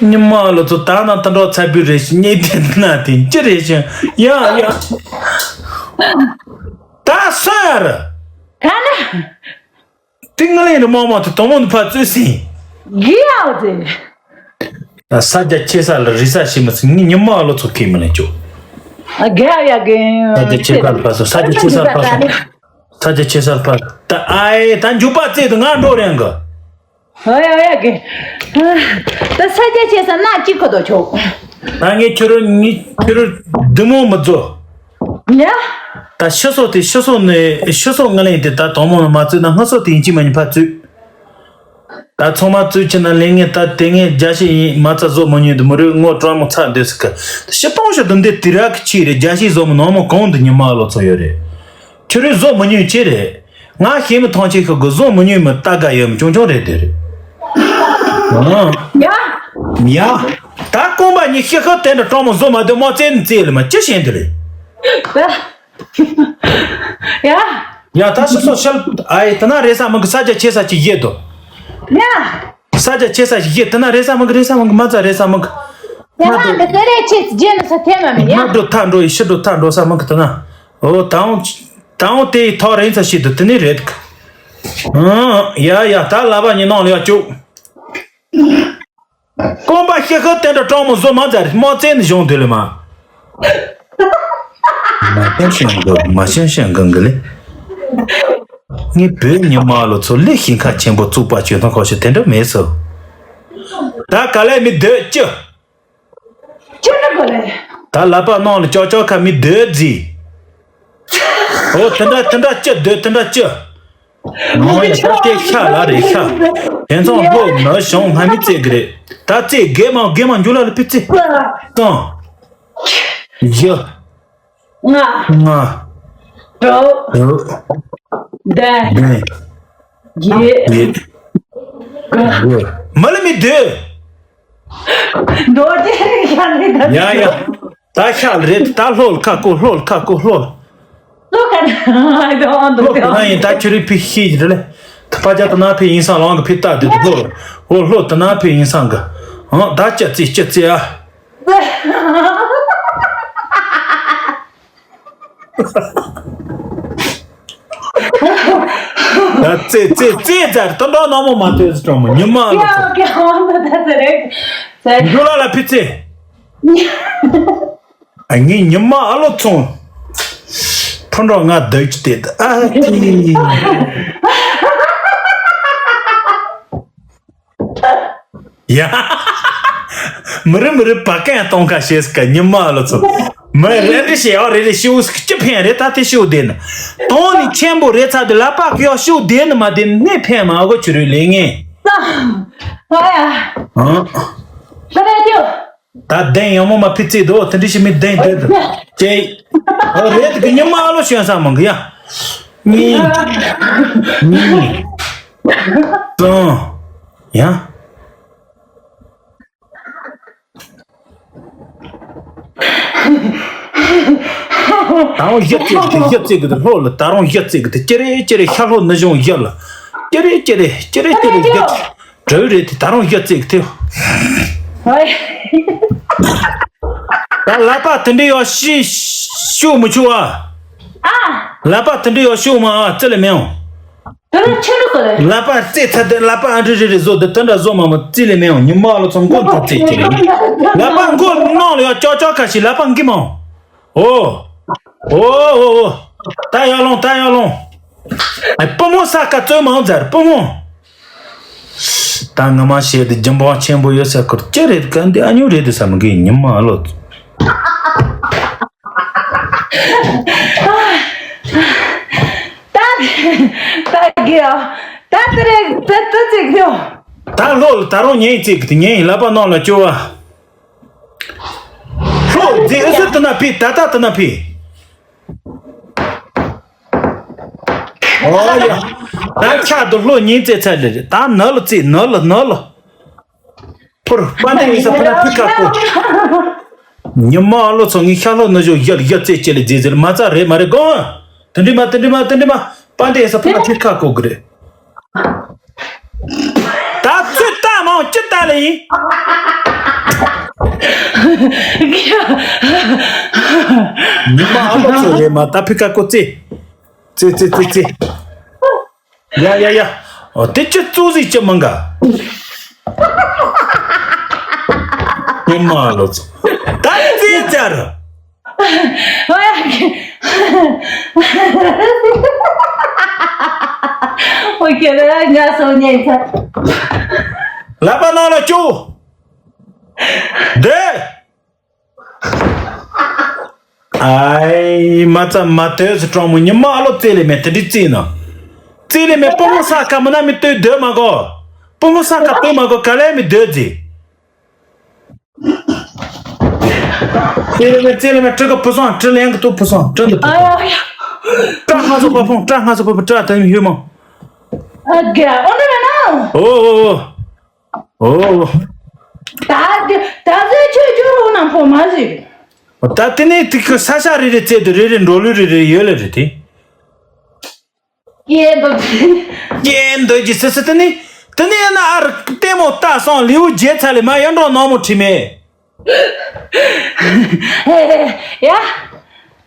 ཉི་མ་ལོ་ཚོ་ད་ན་ད་འགྲོ་ཚ་བུ་རེ་ཞིག་ཉེ་དེ་ན་དེ་ཅི་རེ་ཞིག་ཡ་ཡ། ད་སོན་ཡ་ར། ག་ན། ཏིང་ལེན་རི་མོ་མ་ཐུ་དོ་མོ་ནི་ཕ་ཙུ་སིན། གི་ཡའོ་ཏེ། ད་ས་རྒྱ་ཆེ་ས་ལ་རི་ས་ཤི་མི་སི་ངི་ཉི་མ་ལོ་ཚོ་ཁེ་མི་ལེན་ཅོ། གི་ཡ་ཡ་གི། ས་རྒྱ་ཆེ་ས་ལ་ཕ་སོ་ས་རྒྱ་ཆེ་ས་ལ་ཕ་སོ། ས་རྒྱ་ཆེ་ས་ལ་ཕ། ད་ཨའི་ད་འཇུ་པ་ཙེ་དུ་ང་འགྲོ་རེང་གི། ཨའི་ཨའི་གི། ད་ས་རྒྱ་ཆེ་ས་ན་ཅི་ཁོ་དོ་ཆོ། ད་ངས་ཁྱོད་རུ་ངས་ཁྱོད་རུ་བདུད་མོ་མི་རྫོ། ཡ། ད་ཤི་སོ་དེ་ཤི་སོ་ནས་ཤི་སོ་ང་ལེན་དེ་ད་དོ་མོ་ནས་མ་བཙུད་ན་སྔ་སོ་དེ་ཡིན་གཅིག་མ་ཡིན་ཕ་བཙུད། ད་ཚང་མ་བཙུད་ཕྱིན་ན་ལེན་ངེས་ད་དེ་ངས་རྒྱ་ཤི་ཡིན་མ་ཚ་བཟོ་མ་ཉོས་འདུག་མི་རུ་ངོ་སྤྲང་མོ་ཚ་འདོད་སི་ཀ་ཤི་སྟོང་ཤོ་དུམ་དེ་དི་ར་གི་ཆི་རེད་རྒྱ་ཤི་བཟོ་མོ་ནོ་མོ་གང་འདུག་ཉི་མ་ལོ་ཚོ་ཡོད་རེད། ཁྱོད་རུ་བཟོ་མ་ཉོས་ཆི་རེད། ང་ཤེས་མི་ཐང་ཆེན་ཤོ་གི་བཟོ་མ་ཉོས་མི་ལྟ་ག་ཡོད་མི་ཆུང་ཆུང་རེད་དེ་རེད། ཡ། ཡ། ད་རྐང་པ་ཉི་ཤི་ཤི་དེ་འདྲ་སྤྲང་མོ་བཟོ་མ་འདོད་མོ་བཙན་བཙན་ལ་མ་ཅི་ཤེས་འདི་རེད། ཡ། ཡ་ད་སོ་སོ་ཤལ་ཨའི་ད་ན་རེ་ས་མི་གི་ས་རྒྱ་ཆེ་ས་ཅིག་ཡེད་དོ། ཡ། ས་རྒྱ་ཆེ་ས་ཅིག་ཡེད་ད་ན་རེ་ས་མི་གི་རེ་ས་མི་གི་མ་ཚ་རེ་ས་མི་གི། ཡ་ང་འདི་ཏེ་རེ་ཆེ་རྒྱན་ས་ཐེ་མ་མི་ཡ། ང་འགྲོ་ཐ་འགྲོ་ཡི་ཤི་འགྲོ་ཐ་འགྲོ་ས་མི་གི་ད་ན། ཨོ་ད་འོང་ད་འོང་དེ་ཡི་ཐོག་རེ་ཡིན་ས་ཤི་དུ་དེ་ནི་རེད་གི། ཨང་ཡ་ཡ་ད་ལ་བ་ཉི་ནང་ལ་ཡ་བཅུག་རྐང་པ་ཤི་ཤི་དེ་འདྲ་སྤྲང་མོ་བཟོ་མ་མཛད་རེད་མོ་བཙན་ནི་གཞུང་དུ་ལས་མ། མ་ཤེས་ཤེས་འགུལ་མ་ཤེས་ཤེས་འགུལ་འགུལ་ལེ། ངའི་བོད་ཉི་མ་ལོ་ཚོ་ལས་ཞིང་ཁ་ཆེན་པོ་བཙུགས་པ་བྱོས་ཐང་ཁོ་ཤི་དེ་འདྲ་མེད་སོ། ད་ག་ལས་མི་སྡོད་ཅི། ཅི་འདྲ་གོ་ལེ། ད་ལ་པ་ནང་ལ་ཅོག་ཅོག་ཁ་མི་སྡོད་ཟི། ཨོ་དེ་འདྲ་དེ་འདྲ་ཅི་སྡོད་དེ་འདྲ་ཅི། ནང་ཡང་ད་ལྟའི་ཤ་ལ་རེ་ཤ། དེ་ཚང་ལྷོ་ནུབ་བྱང་སྔ་མི་རྩེ་གི་རེད། ད་རྩེ་རྒས་མ་རྒས་མ་འཇུ་ལ་ལ་ཕི་རྩེ། གཙང་། བཞི། ལྔ། ལྔ། དྲུག་དྲུག་བདུན། བདུན། བརྒྱད། བརྒྱད། དགུ། དགུ། མ་ལ་མི་སྡོད། རྡོ་རྗེ་རིགས་ཤ་ནི་ད། ཡ་ཡ། ད་ཤ་ལ་རེད་ད་ལྷོ་ལ་ཁ་ཀོ་ལྷོ་ལ་ཁ་ཀོ་ལྷོ་ལ། ལྷོ་ཁ་ན་ཨ་དོ་ཨ་དོ་ལྷོ་དོ། ཁ་ན་ཡིན་ད་ཁྱོད་རིག་ཕི་ཤི་ཡི་རེད་ལེ། ད་ཕ་ཅག་ད་ན་ཕི་ཡིན་སང་ལང་གི་ཕི་ལྟ་དེ་ལྷོ་ལྷོ་ལྷོ་ད་ན་ཕི་ཡིན་སང་གི། ཨང་ད་ཅི་ཙི་ཅི་ཙི་ཨ། ད་ཙེ་ཙེ་ཙེ་ཙར་ཏོ་འགྲོ་ནོ་མོ་མ་ཏོས་ཀྲོང་མོ་ཉི་མ་ཨ་ལོ་ཚོ། ཡ་ཀྱ་ཧོན་ད་ད་ཙེ་རེ། ཙེ། འགྲོ་ལ་ལ་ཕི་ཙེ། ཨ་ངའི་ཉི་མ་ཨ་ལོ་ཚོང་། ཕུ་འགྲོ་ང་སྡོད་ཀྱི་དེ་ཨ་ཙི། ཡ། མི་རི་མི་རི་བ་ཀན་གཏོང་ཁ་ཤེས་སི་ཀ་ཉི་མ་ལོ་ཚོ། མི་རེ་རེ་ཤེས་ཨོ་རེ་རེ་ཤེས་སི་ཀ་ཅི་ཕན་རེ་ད་དེ་ཤེས་དེ་ནི། དོང་ནི་ཆེན་པོ་རེ་ཚ་དེ་ལ་པག་ཡོ་ཤེས་དེ་ནི་མ་དེ་ནི་ཕན་མ་གོ་ཆུ་རུ་ལེ་ངེ། ཧོ་ཡ། ཧ་ཧ་ཡ། ད་བདེན་ཡང་མོ་མ་ཕི་ཙི་དོ་དེ་འདྲི་ཤི་མི་བདེན་དེ་དོ། ཅེ། ཨོ་རེ་དེ་གི་ཉི་མ་ལོ་ཤེས་ས་མང་གི་ཡ། གཉིས། གཉིས། གཙང་། ཡ། ད་རུང་གཞི་རྩེ་གི་དེ་གཞི་རྩེ་གི་དེ་ལྷོ་ལ་ད་རུང་གཞི་རྩེ་གི་དེ་ཅི་རེ་ཅི་རེ་ཤ་ལྷོ་ནུབ་བྱང་གཞི་ལ་ཅི་རེ་ཅི་རེ་ཅི་རེ་ཅི་རེ་གཞི་གྲོལ་རེད་དེ་ད་རུང་གཞི་རྩེ་གི་དེ། ད་ལག་པ་དེ་འདྲ་ཡོད་ཤི་ཤུ་མི་ཆུ་བ། ཨ། ལག་པ་དེ་འདྲ་ཡོད་ཤུ་མ་ཨ་ཙི་ལ་མེའོ། དེ་ལ་ཆི་ལུགས་ག་རེད། ལག་པ་རྩེ་ཚ་དེ་ལག་པ་ཨ་འདྲི་རེ་རེ་བཟོ་དེ་དེ་འདྲ་བཟོ་མ་མོ་རྩི་ལེ་མེའོ་ཉི་མ་ལོ་ཚོ་མགོ་ཚ་རྩེ་ཅི་རེད། ལག་པ་མགོ་ནང་ལ་ཡོད་ཅོག་ཅོག་ཁ་ཤི་ལག་པ་འགི་མ་འོ། འོ། འོ་འོ་འོ། ད་ཡར་ལོང་ད་ཡར་ལོང་། ཨ་པུ་མོ་ས་ཀ་བཙོས་མང་ཛར་པུ་མོ། ད་ང་མ་ཤེས་དེ་རྒྱུན་པ་ཆེན་པོ་ཡོད་ས་ཁུར་ཅི་རེད་ག་འདི་ཨ་ཉུ་རེད་དེ་ས་མི་གི་ཉི་མ་ལོ། ད་ད་གི་ཨ་ད་དེ་རེད་ད་ད་ཅིག་ཡོ། ད་ལོ་ད་རུང་ཉེ་ཅིག་དེ་ཉེ་ལ་པ་ནང་ལ་སྐྱོ་བ། ལྷོ། རྫས་ཨུ་ཚུགས་དུ་ན་ཕི་ད་ལྟ་དུ་ན་ཕི། ཨོ་ཡ། ད་ཁྱག་དུ་ལྷོ་ཉིན་རྩེ་ཚ་ལེ་རེད། ད་ནི་ལ་རྩེ་ནི་ལ་ནི་ལ། ཕུར་པ་འདི་ཡིན་ས་ཕུ་ན་ཕི་ཁ་ཀོ། ཉི་མ་ཨ་ལོ་ཚོ་ངའི་ཤ་ལོ་ནི་བཞོ་ཡལ་ཡལ་རྩེ་ཅེ་ལེ་རྫས་རྫས་ལ་མ་རྩ་རེད་མ་རེད་གོ། དུ་འདྲི་མ་དུ་འདྲི་མ་དུ་འདྲི་མ། པ་འདི་ཡིན་ས་ཕུ་ན་ཕི་ཁ་ཀོ་གི་རེད། ད་ཚོད་ལྟ་མང་ཅི་ལྟ་ལེ་ཡིན། ཉི་མ་ཨ་ལོ་ཚོ་ལེ་མ་ད་ཕི་ཁ་ཀོ་ཙེ། ཙེ་ཙེ་ཙེ་ཙེ། ཡ་ཡ་ཡ། ཨོ་དེ་ཅི་ཙུ་ཟིག་ཅི་མང་ག་ཉི་མ་ཨ་ལོ་ཚོ། ད་ཙེ་ཙེ་ར། ལ་པ་ནང་ལ་ཅུ། འདི། ཨའི་མ་ཚ་མ་དོས་སུ་གྲོང་མོ་ཉི་མ་ཨ་ལོ་རྩེ་ལེ་མེ་དེ་འདྲི་རྩེ་ན། རྩེ་ལེ་མེ་སྤུ་མོ་ས་ཁ་མ་ན་མི་ལྟོས་སྡོད་མ་གོ། སྤུ་མོ་ས་ཁ་ལྟོས་མ་གོ་ག་ལེ་མི་སྡོད་ཟེ། རྩེ་ལེ་མེ་རྩེ་ལེ་མེ་ཁྲི་ག་བུ་སང་ཁྲི་ལེན་གི་ཏུ་བུ་སང་ཁྲི་འདི་བུ་སང་། སྐྲ་སྔ་སོ་པ་ཕོང་སྐྲ་སྔ་སོ་པ་ཕོང་སྐྲ་དང་ཡོད་མོ། ཨ་རྒན་ཨོ་ན་ན། ཨོ་ཨོ་ཨོ། ཨོ། ད་ད་ཟེ་ཆོས་ཆོས་རོ་ནང་ཕོ་མ་ཟིག་ད་དེ་ནས་དེ་གི་ས་ཆ་རེ་རེ་བཙལ་དུ་རེ་རེ་འགྲོ་ལུས་རེ་རེ་ཡོད་ལེ་རེ་དེ། ཡེ་འདོད། ཡེ་འདོད་ཀྱི་སི་སི་དེ་ནི་དེ་ནི་ཡང་ན་ཨ་རི་ལྟད་མོ་ལྟ་སོང་ལེའུ་བརྒྱད་ཚ་ལེ་མ་ཡོན་འབྲོག་ནང་མོ་ཁྲིད་མེད། ཡ།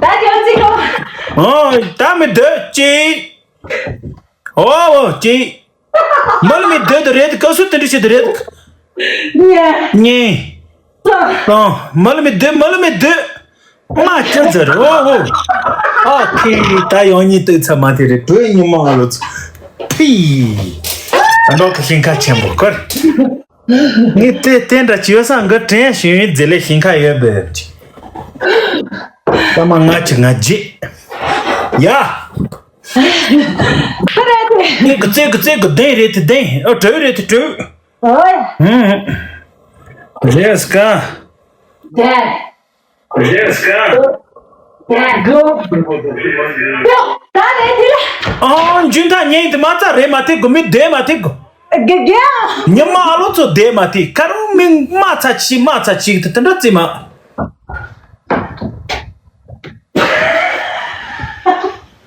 ད་ཁྱོད་ཅི་གོ་ཨོ་ད་མི་འདོད་ཅི། ཨོ་ཨོ་ཅི། མ་ལ་མི་འདོད་དུ་རེད་ག་སུ་དེ་འདྲ་བྱེད་དུ་རེད། ཉེ། ཉེ། ལོང་མ་ལ་མི་འདོད་མ་ལ་མི་འདོད། མ་ཅི་ཟེར་ཨོ་ཨོ། ཨ་ཕི་ད་ཡང་ཉིད་ལྟོས་ཚ་མ་དེ་རེད་བོད་ཉི་མ་ལོ་ཚོ། ཕི། ཨ་འདྲོག་གི་ཞིང་ཁ་ཆེན་པོ་ཁར། ངས་དེ་དེ་འདྲ་བྱས་ས་འགི་དྲན་ཞུ་ཡིན་རྫི་ལེ་ཞིང་ཁ་ཡོད་པའི། ད་མ་ང་ཅི་ང་རྗེ། ཡ། ཨེ་གི་ཙེ་གི་ཙེ་གི་དེ་རེད་དེ་དེ་ཨ་གྲོས་རེད་དེ་གྲོས། ཨོ་ཡ། ཧུམ། རེས་ཀ། དེ། རེས་ཀ། དེ་གོ་ད་རེད་དེ་ལ། ཨང་འཇུན་ཐ་ཉེ་དེ་མ་རྩ་རེད་མ་ཐེག་གོ་མི་བདེ་མ་ཐེག་གོ་དགེ་རྒན། ཉི་མ་ཨ་ལོ་ཚོ་བདེ་མ་ཐེག་ཁ་རུང་མི་མ་ཚ་ཆི་མ་ཚ་ཆི་དེ་དེ་འདྲ་རྩི་མ།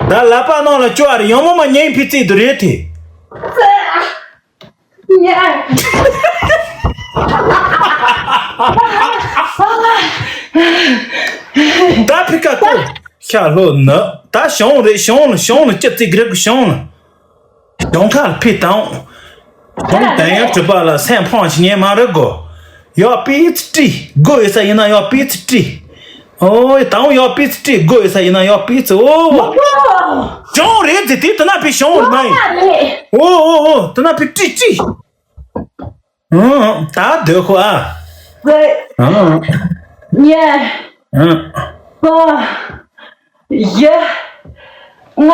ད་ལ་པ་ནང་ལ་ཅོ་ཨ་རེ་ཡང་མོ་མ་ཉེ་ཕི་རྩི་དུ་རེད་དེ། ད་ཕི་ཀ་ཀོ། ཤ་ལོ་ནི། ད་ཞོང་རེད་ཞོང་ལ་ཞོང་ལ་ཅི་ཙི་གི་རེད་གི་ཞོང་ལ། ཞོང་ཁ་ལ་ཕི་དང་། ཞོང་དན་ཡང་གྲུབ་པ་ལ་སེམས་ཕོངས་ཤི་ཉན་མ་རེད་གོ་ཡོ་པི་ཙི་ཀྲི་གོ་ཡོད་ས་ཡིན་ན་ཡོ་པི་ཙི་ཀྲི། ཨོ་ཡ་དང་ཡོ་པི་ཙི་ཀྲི་གོ་ཡོད་ས་ཡིན་ན་ཡོ་པི་ཙི་ཨོ། ཞོང་རེད་ཙི་དེ་དུ་ན་ཕི་ཞོང་མ་ཡིན། ཨོ་ཨོ་ཨོ་དུ་ན་ཕི་ཀྲི་ཀྲི། ཨང་ད་སྡོད་ཁོ་ཨ། ཟེར། ཨང་། ཉེར། ཨང་། གོ་བཞི། ལྔ།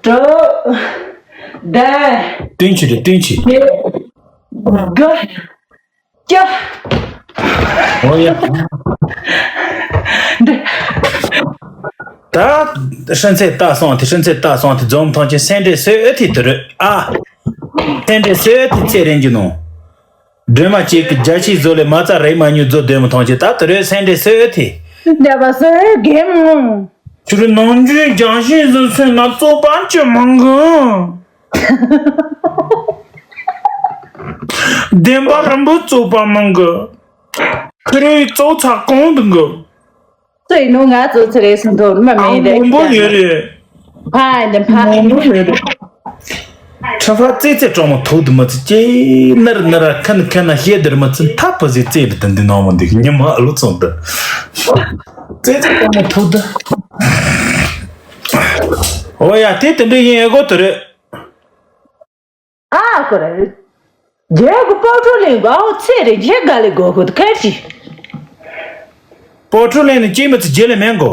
དྲུག་བདུན། བདུན་ཅི་རེད་བདུན་ཅི། བརྒྱད། དགུ། བཅུ། ཨོ་ཡ། འདི། ད་ཧྲིན་ཚེ་ལྟ་སོང་དེ་ཧྲིན་ཚེ་ལྟ་སོང་དེ་འཛོམས་ཐང་ཆེན་སེ་འབྲས་སོས་ཨེ་ཐི་དུ་རེད་ཨ། སེ་འབྲས་སོས་ཨེ་ཐི་ཚེ་རིང་གི་ནོ། སྒྲོལ་མ་གཅིག་གི་རྒྱ་ཆེའི་བཟོ་ལས་མ་རྩ་རེག་མ་ཉུ་རྫོ་སྡོད་མི་ཐང་ཆེན་ད་དུ་རེད་སེ་འབྲས་སོས་ཨེ་ཐི། འདས་པ་སོས་རྒན་མོ། ཁྱོད་རང་ནང་ཆོས་རྒྱང་ཤིང་བཟོ་ཚོད་ན་བཙོག་པ་ཅི་མང་གི། བདེན་པ་རིན་པོ་བཙོག་པ་མང་གི། ཁི་རེ་བཙོག་ཚ་གང་དུ་གི། ཚོས་ནོ་ང་ཚོ་ཚེ་རེ་སུ་འདོར་མ་མེད་དེ། མང་པོ་ཡོད་རེད། ཕ་འདི་ཕ། མང་པོ་ཡོད་རེད། ཁྲ་ཕ་ཙེ་ཙེ་གྲོགས་མོ་ཐོག་ཏུ་མི་ཚེ་ཀྱེ་ནར་ནར་ཁན་ཁན་ན་ཤེས་དེར་མི་ཚེ་མཐའ་པ་ཟི་ཙེ་བི་དན་འདི་ནང་མོ་འདི་ཉི་མ་ཨ་ལོ་ཚོང་དུ་ཙེ་ཙེ་གྲོགས་མོ་ཐོག་ཏུ། ཨོ་ཡ་དེ་དེ་འདྲ་ཡིན་ཨེ་གོ་དུ་རེད། ཨ་ཁོ་རེ། རྒྱལ་གོ་པོ་ཏྲོ་ལེན་གོ་ཨོ་ཚེ་རེ་རྒྱལ་ག་ལེ་གོ་ཁོ་ཁ་ཅི། པོ་ཏྲོ་ལེན་ནི་ཅི་མི་ཚེ་རྒྱལ་ལེ་མེན་གོ་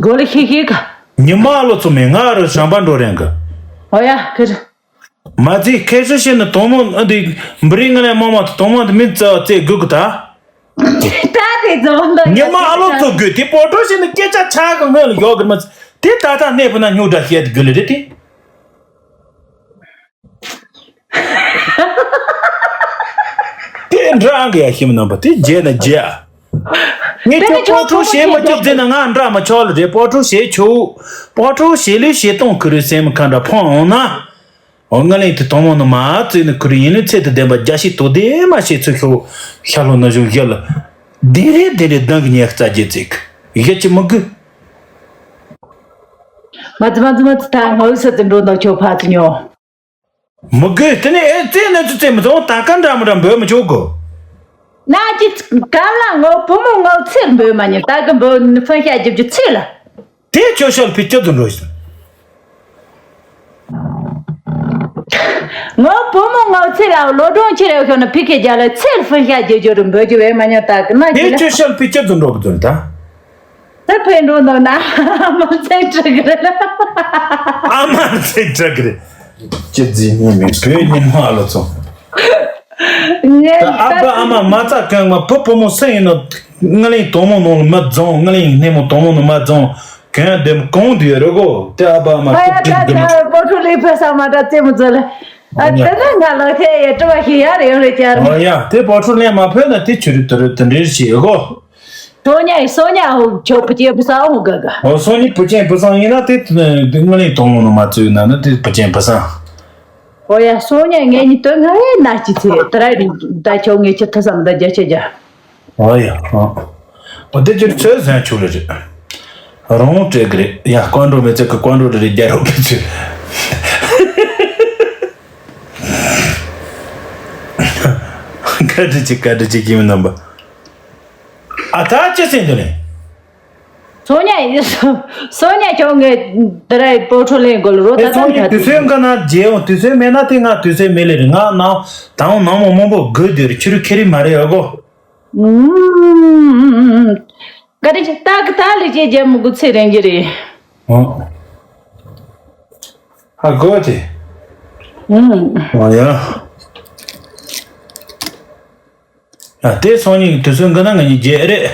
གོ་ལེ་ཤི་ཤི་ཁ། ཉི་མ་ལོ་ཚོ་མེ་ང་རུ་བྱམས་པ་འགྲོ་རེན་གི། ཨོ་ཡ་ཁེ་རེ། མ་ཚེ་ཁེ་རེ་ཤི་ནི་དོང་མོ་ཨ་འདི་འབུ་རི་ང་ལེ་མོ་མ་དོང་མོ་འདི་མི་ཙ་ཙེ་གུ་གི་ད། ད་དེ་རྫོང་དང་ཉི་མ་ཨ་ལོ་ཚོ་དགོས་དེ་སྤོ་ཊོ་ཞིག་ནི་སྐད་ཆ་ཆག་གི་སྔོན་ལ་ཡོག་གི་མ་ཚ་དེ་ད་ལྟ་གནས་པ་ན་སྨྱུག་འདྲ་བཤད་དགོས་ལེ་རེད་དེ། དེ་འདྲ་ཨང་གི་ཡ་ཤི་མི་ནང་པ་དེ་རྗེས་ན་རྗེས་ཨ། ངས་ཁྱོད་སྤོ་ཊོ་བྱེད་མ་ཆོག་ཟེར་ན་ང་འདྲ་མ་ཆོག་ལ་རེད། སྤོ་ཊོ་བྱེད་ཆོག་སྤོ་ཊོ་བྱེད་ལས་བྱེད་སྟངས་ཁུ་རུ་སེམས་ཁ་འདྲ་ཕོང་འོང་ན། འོ་ང་ལན་དེ་དང་མོ་ནི་མ་བཙུགས་ནི་ཁུ་རུ་ཡིན་ནི་ཚེ་དང་ལྡན་པ་རྒྱ་ཤི་དོ་དེ་མ་བྱེད་ཚུལ་ཤོག་ཤ་ལོ་ན་གཞུང་བཞི་ལ། དེ་རེད་དེ་རེད་གདང་གི་ཉེ་རྩ་རྒྱས་ཚིག་གཞི་ཅི་མི་དགོས། མ་ཙི་མ་ཙི་མ་ཙི་ད་ངོ་ས་ཙི་འགྲོ་འདུག་ཁྱོད་ཕ་ཙི་ཉོ། མི་དགོས་དེ་ནི་ཨེ་རྩེ་ནི་ཚོ་རྩེ་མི་ཚོང་ད་ག་འདྲ་མི་འདྲ་འབོད་མི་ཆོག་གོ། ན་ཅི་ག་ལ་ངོ་བུ་མོ་ངོ་ཚེར་འབོད་མ་ཉེ་ད་གི་འབོད་ནི་ཕན་ཤ་རྒྱབ་རྒྱུ་ཚེ་ལ། དེ་ཁྱོད་ཤོལ་ཕི་སྐྱོ་དུ་འགྲོ་ཞིང་། ངོ་བུ་མོ་ངོ་ཚེ་ལ་ལོ་གྲོང་ཁྱེར་ཡོད་ཤོག་ན་ཕི་ཁེ་རྒྱ་ལ་ཚེར་ཕན་ཤ་རྒྱབ་རྒྱུ་རུ་འབོད་རྒྱུ་བས་མ་ཉེ་ད་གི་ན་ཅི་དེ་ལ། ཁྱོད་ཤོལ་ཕི་སྐྱོ་དུ་འགྲོ་གི་དོན་ད། ད་ཕན་འགྲོ་འདུག་ན་ཨ་མ་ཚེ་དྲག་གི་རེད། ཨ་མ་ཚེ་དྲག་གི་རེད། ཅི་རྫི་ཉེས་མེད་བོད་ཉིན་མོ་ཨ་ལོ་ཚོ། ངས་ད་ཨ་ཕ་ཨ་མ་མ་རྩ་གང་མ་བུ་བུ་མོ་སུ་ཡིན་ནོ། ང་ལེན་དོ་མོ་ནང་ལ་མ་རྫོང་ང་ལེན་སྣེ་མོ་དོ་མོ་ནང་མ་རྫོང་གང་དེ་གང་དུ་ཡོད་རེད་གོ། དེ་ཨ་ཕ་ཨ་མ་ཨ་ཡ་ད་ད་སྤོ་ཊོ་ལི་ཕ་ས་མ་ད་རྩེ་མོ་ཚོ་ལ་ཨ་དེ་ན་ང་ལ་ཁེ་ཡ་སྤྲོ་བ་ཞིག་ཡ་རེ་ཡོད་རེད་ཅར། ཨོ་ཡ་དེ་སྤོ་ཊོ་ལེན་མ་ཕོད་ན་དེ་ཆུ་རུ་དུ་རུ་དུ་འདྲེར་བྱེད་གོ། སོ་ཉ་སོ་ཉ་ཧུ་ཆོ་བུ་ཅེ་བུ་ས་ཧུ་ག་ག་ཨོ་སོ་ཉི་བུ་ཅན་བུ་སང་ཡིན་ན་དེ་དེ་ངོས་ལེན་དང་ལོ་ནོ་མ་བཙུགས་ན་ནི་དེ་བུ་ཅན་བུ་སང་། ཨོ་ཡ་སོ་ཉ་ངེད་གཉིས་དོན་ང་ཡེ་ན་ཅི་ཚེ་དེ་ར་རི་ད་ཆོ་ངེད་ཆེ་ཐ་སམ་ད་རྒྱ་ཆེ་རྒྱ། ཨོ་ཡ་ཨོ་དེ་ཅིར་ཚོད་ཟན་ཆུ་ལ་རེད། རོང་སྤྲད་གི་རེད་ཡ་ཀོན་འགྲོ་མེད་ཚེ་གི་ཀོན་འགྲོ་རེ་རེ་རྒྱ་རོགས་པའི་ཚུལ། བཀའ་དྲིན་ཆེ་བཀའ་དྲིན་ཆེ་ཁྱིམ་རྣམ་པ། ཨ་ད་ཅི་ཟེར་འདུག་ནས། སོ་ཉ་ཡིན། སོ་ཉ་ཁྱོད་ངས་དེ་ར་སྤོ་ཊོ་ལེན་དགོས་ལ་རོ་ད་ཨེ་ཚོང་གི་དུས་ཚོད་འགའ་ན་རྗེས་འོང་དུས་ཚོད་མེད་ན་དེ་ང་དུས་ཚོད་མེད་ལེ་རེད་ང་ནང་ད་འོང་ནང་མོ་མང་པོ་དགོས་དུས་རེད་ཁྱོད་རུ་ཁེ་རི་མ་རེད་ཨ་གོ། ཀ་རི་ཅི་ཏག་ཏག་ལི་ཅི་རྒྱ་མུ་གུ་ཚེ་རིང་གི་རེད། ཨ་གོ་དེ། ཨ་ཡ། ཨ་དེ་སང་ཉིན་དུས་ཚོད་འགའ་ན་ང་གཉིས་རྗེས་རེད།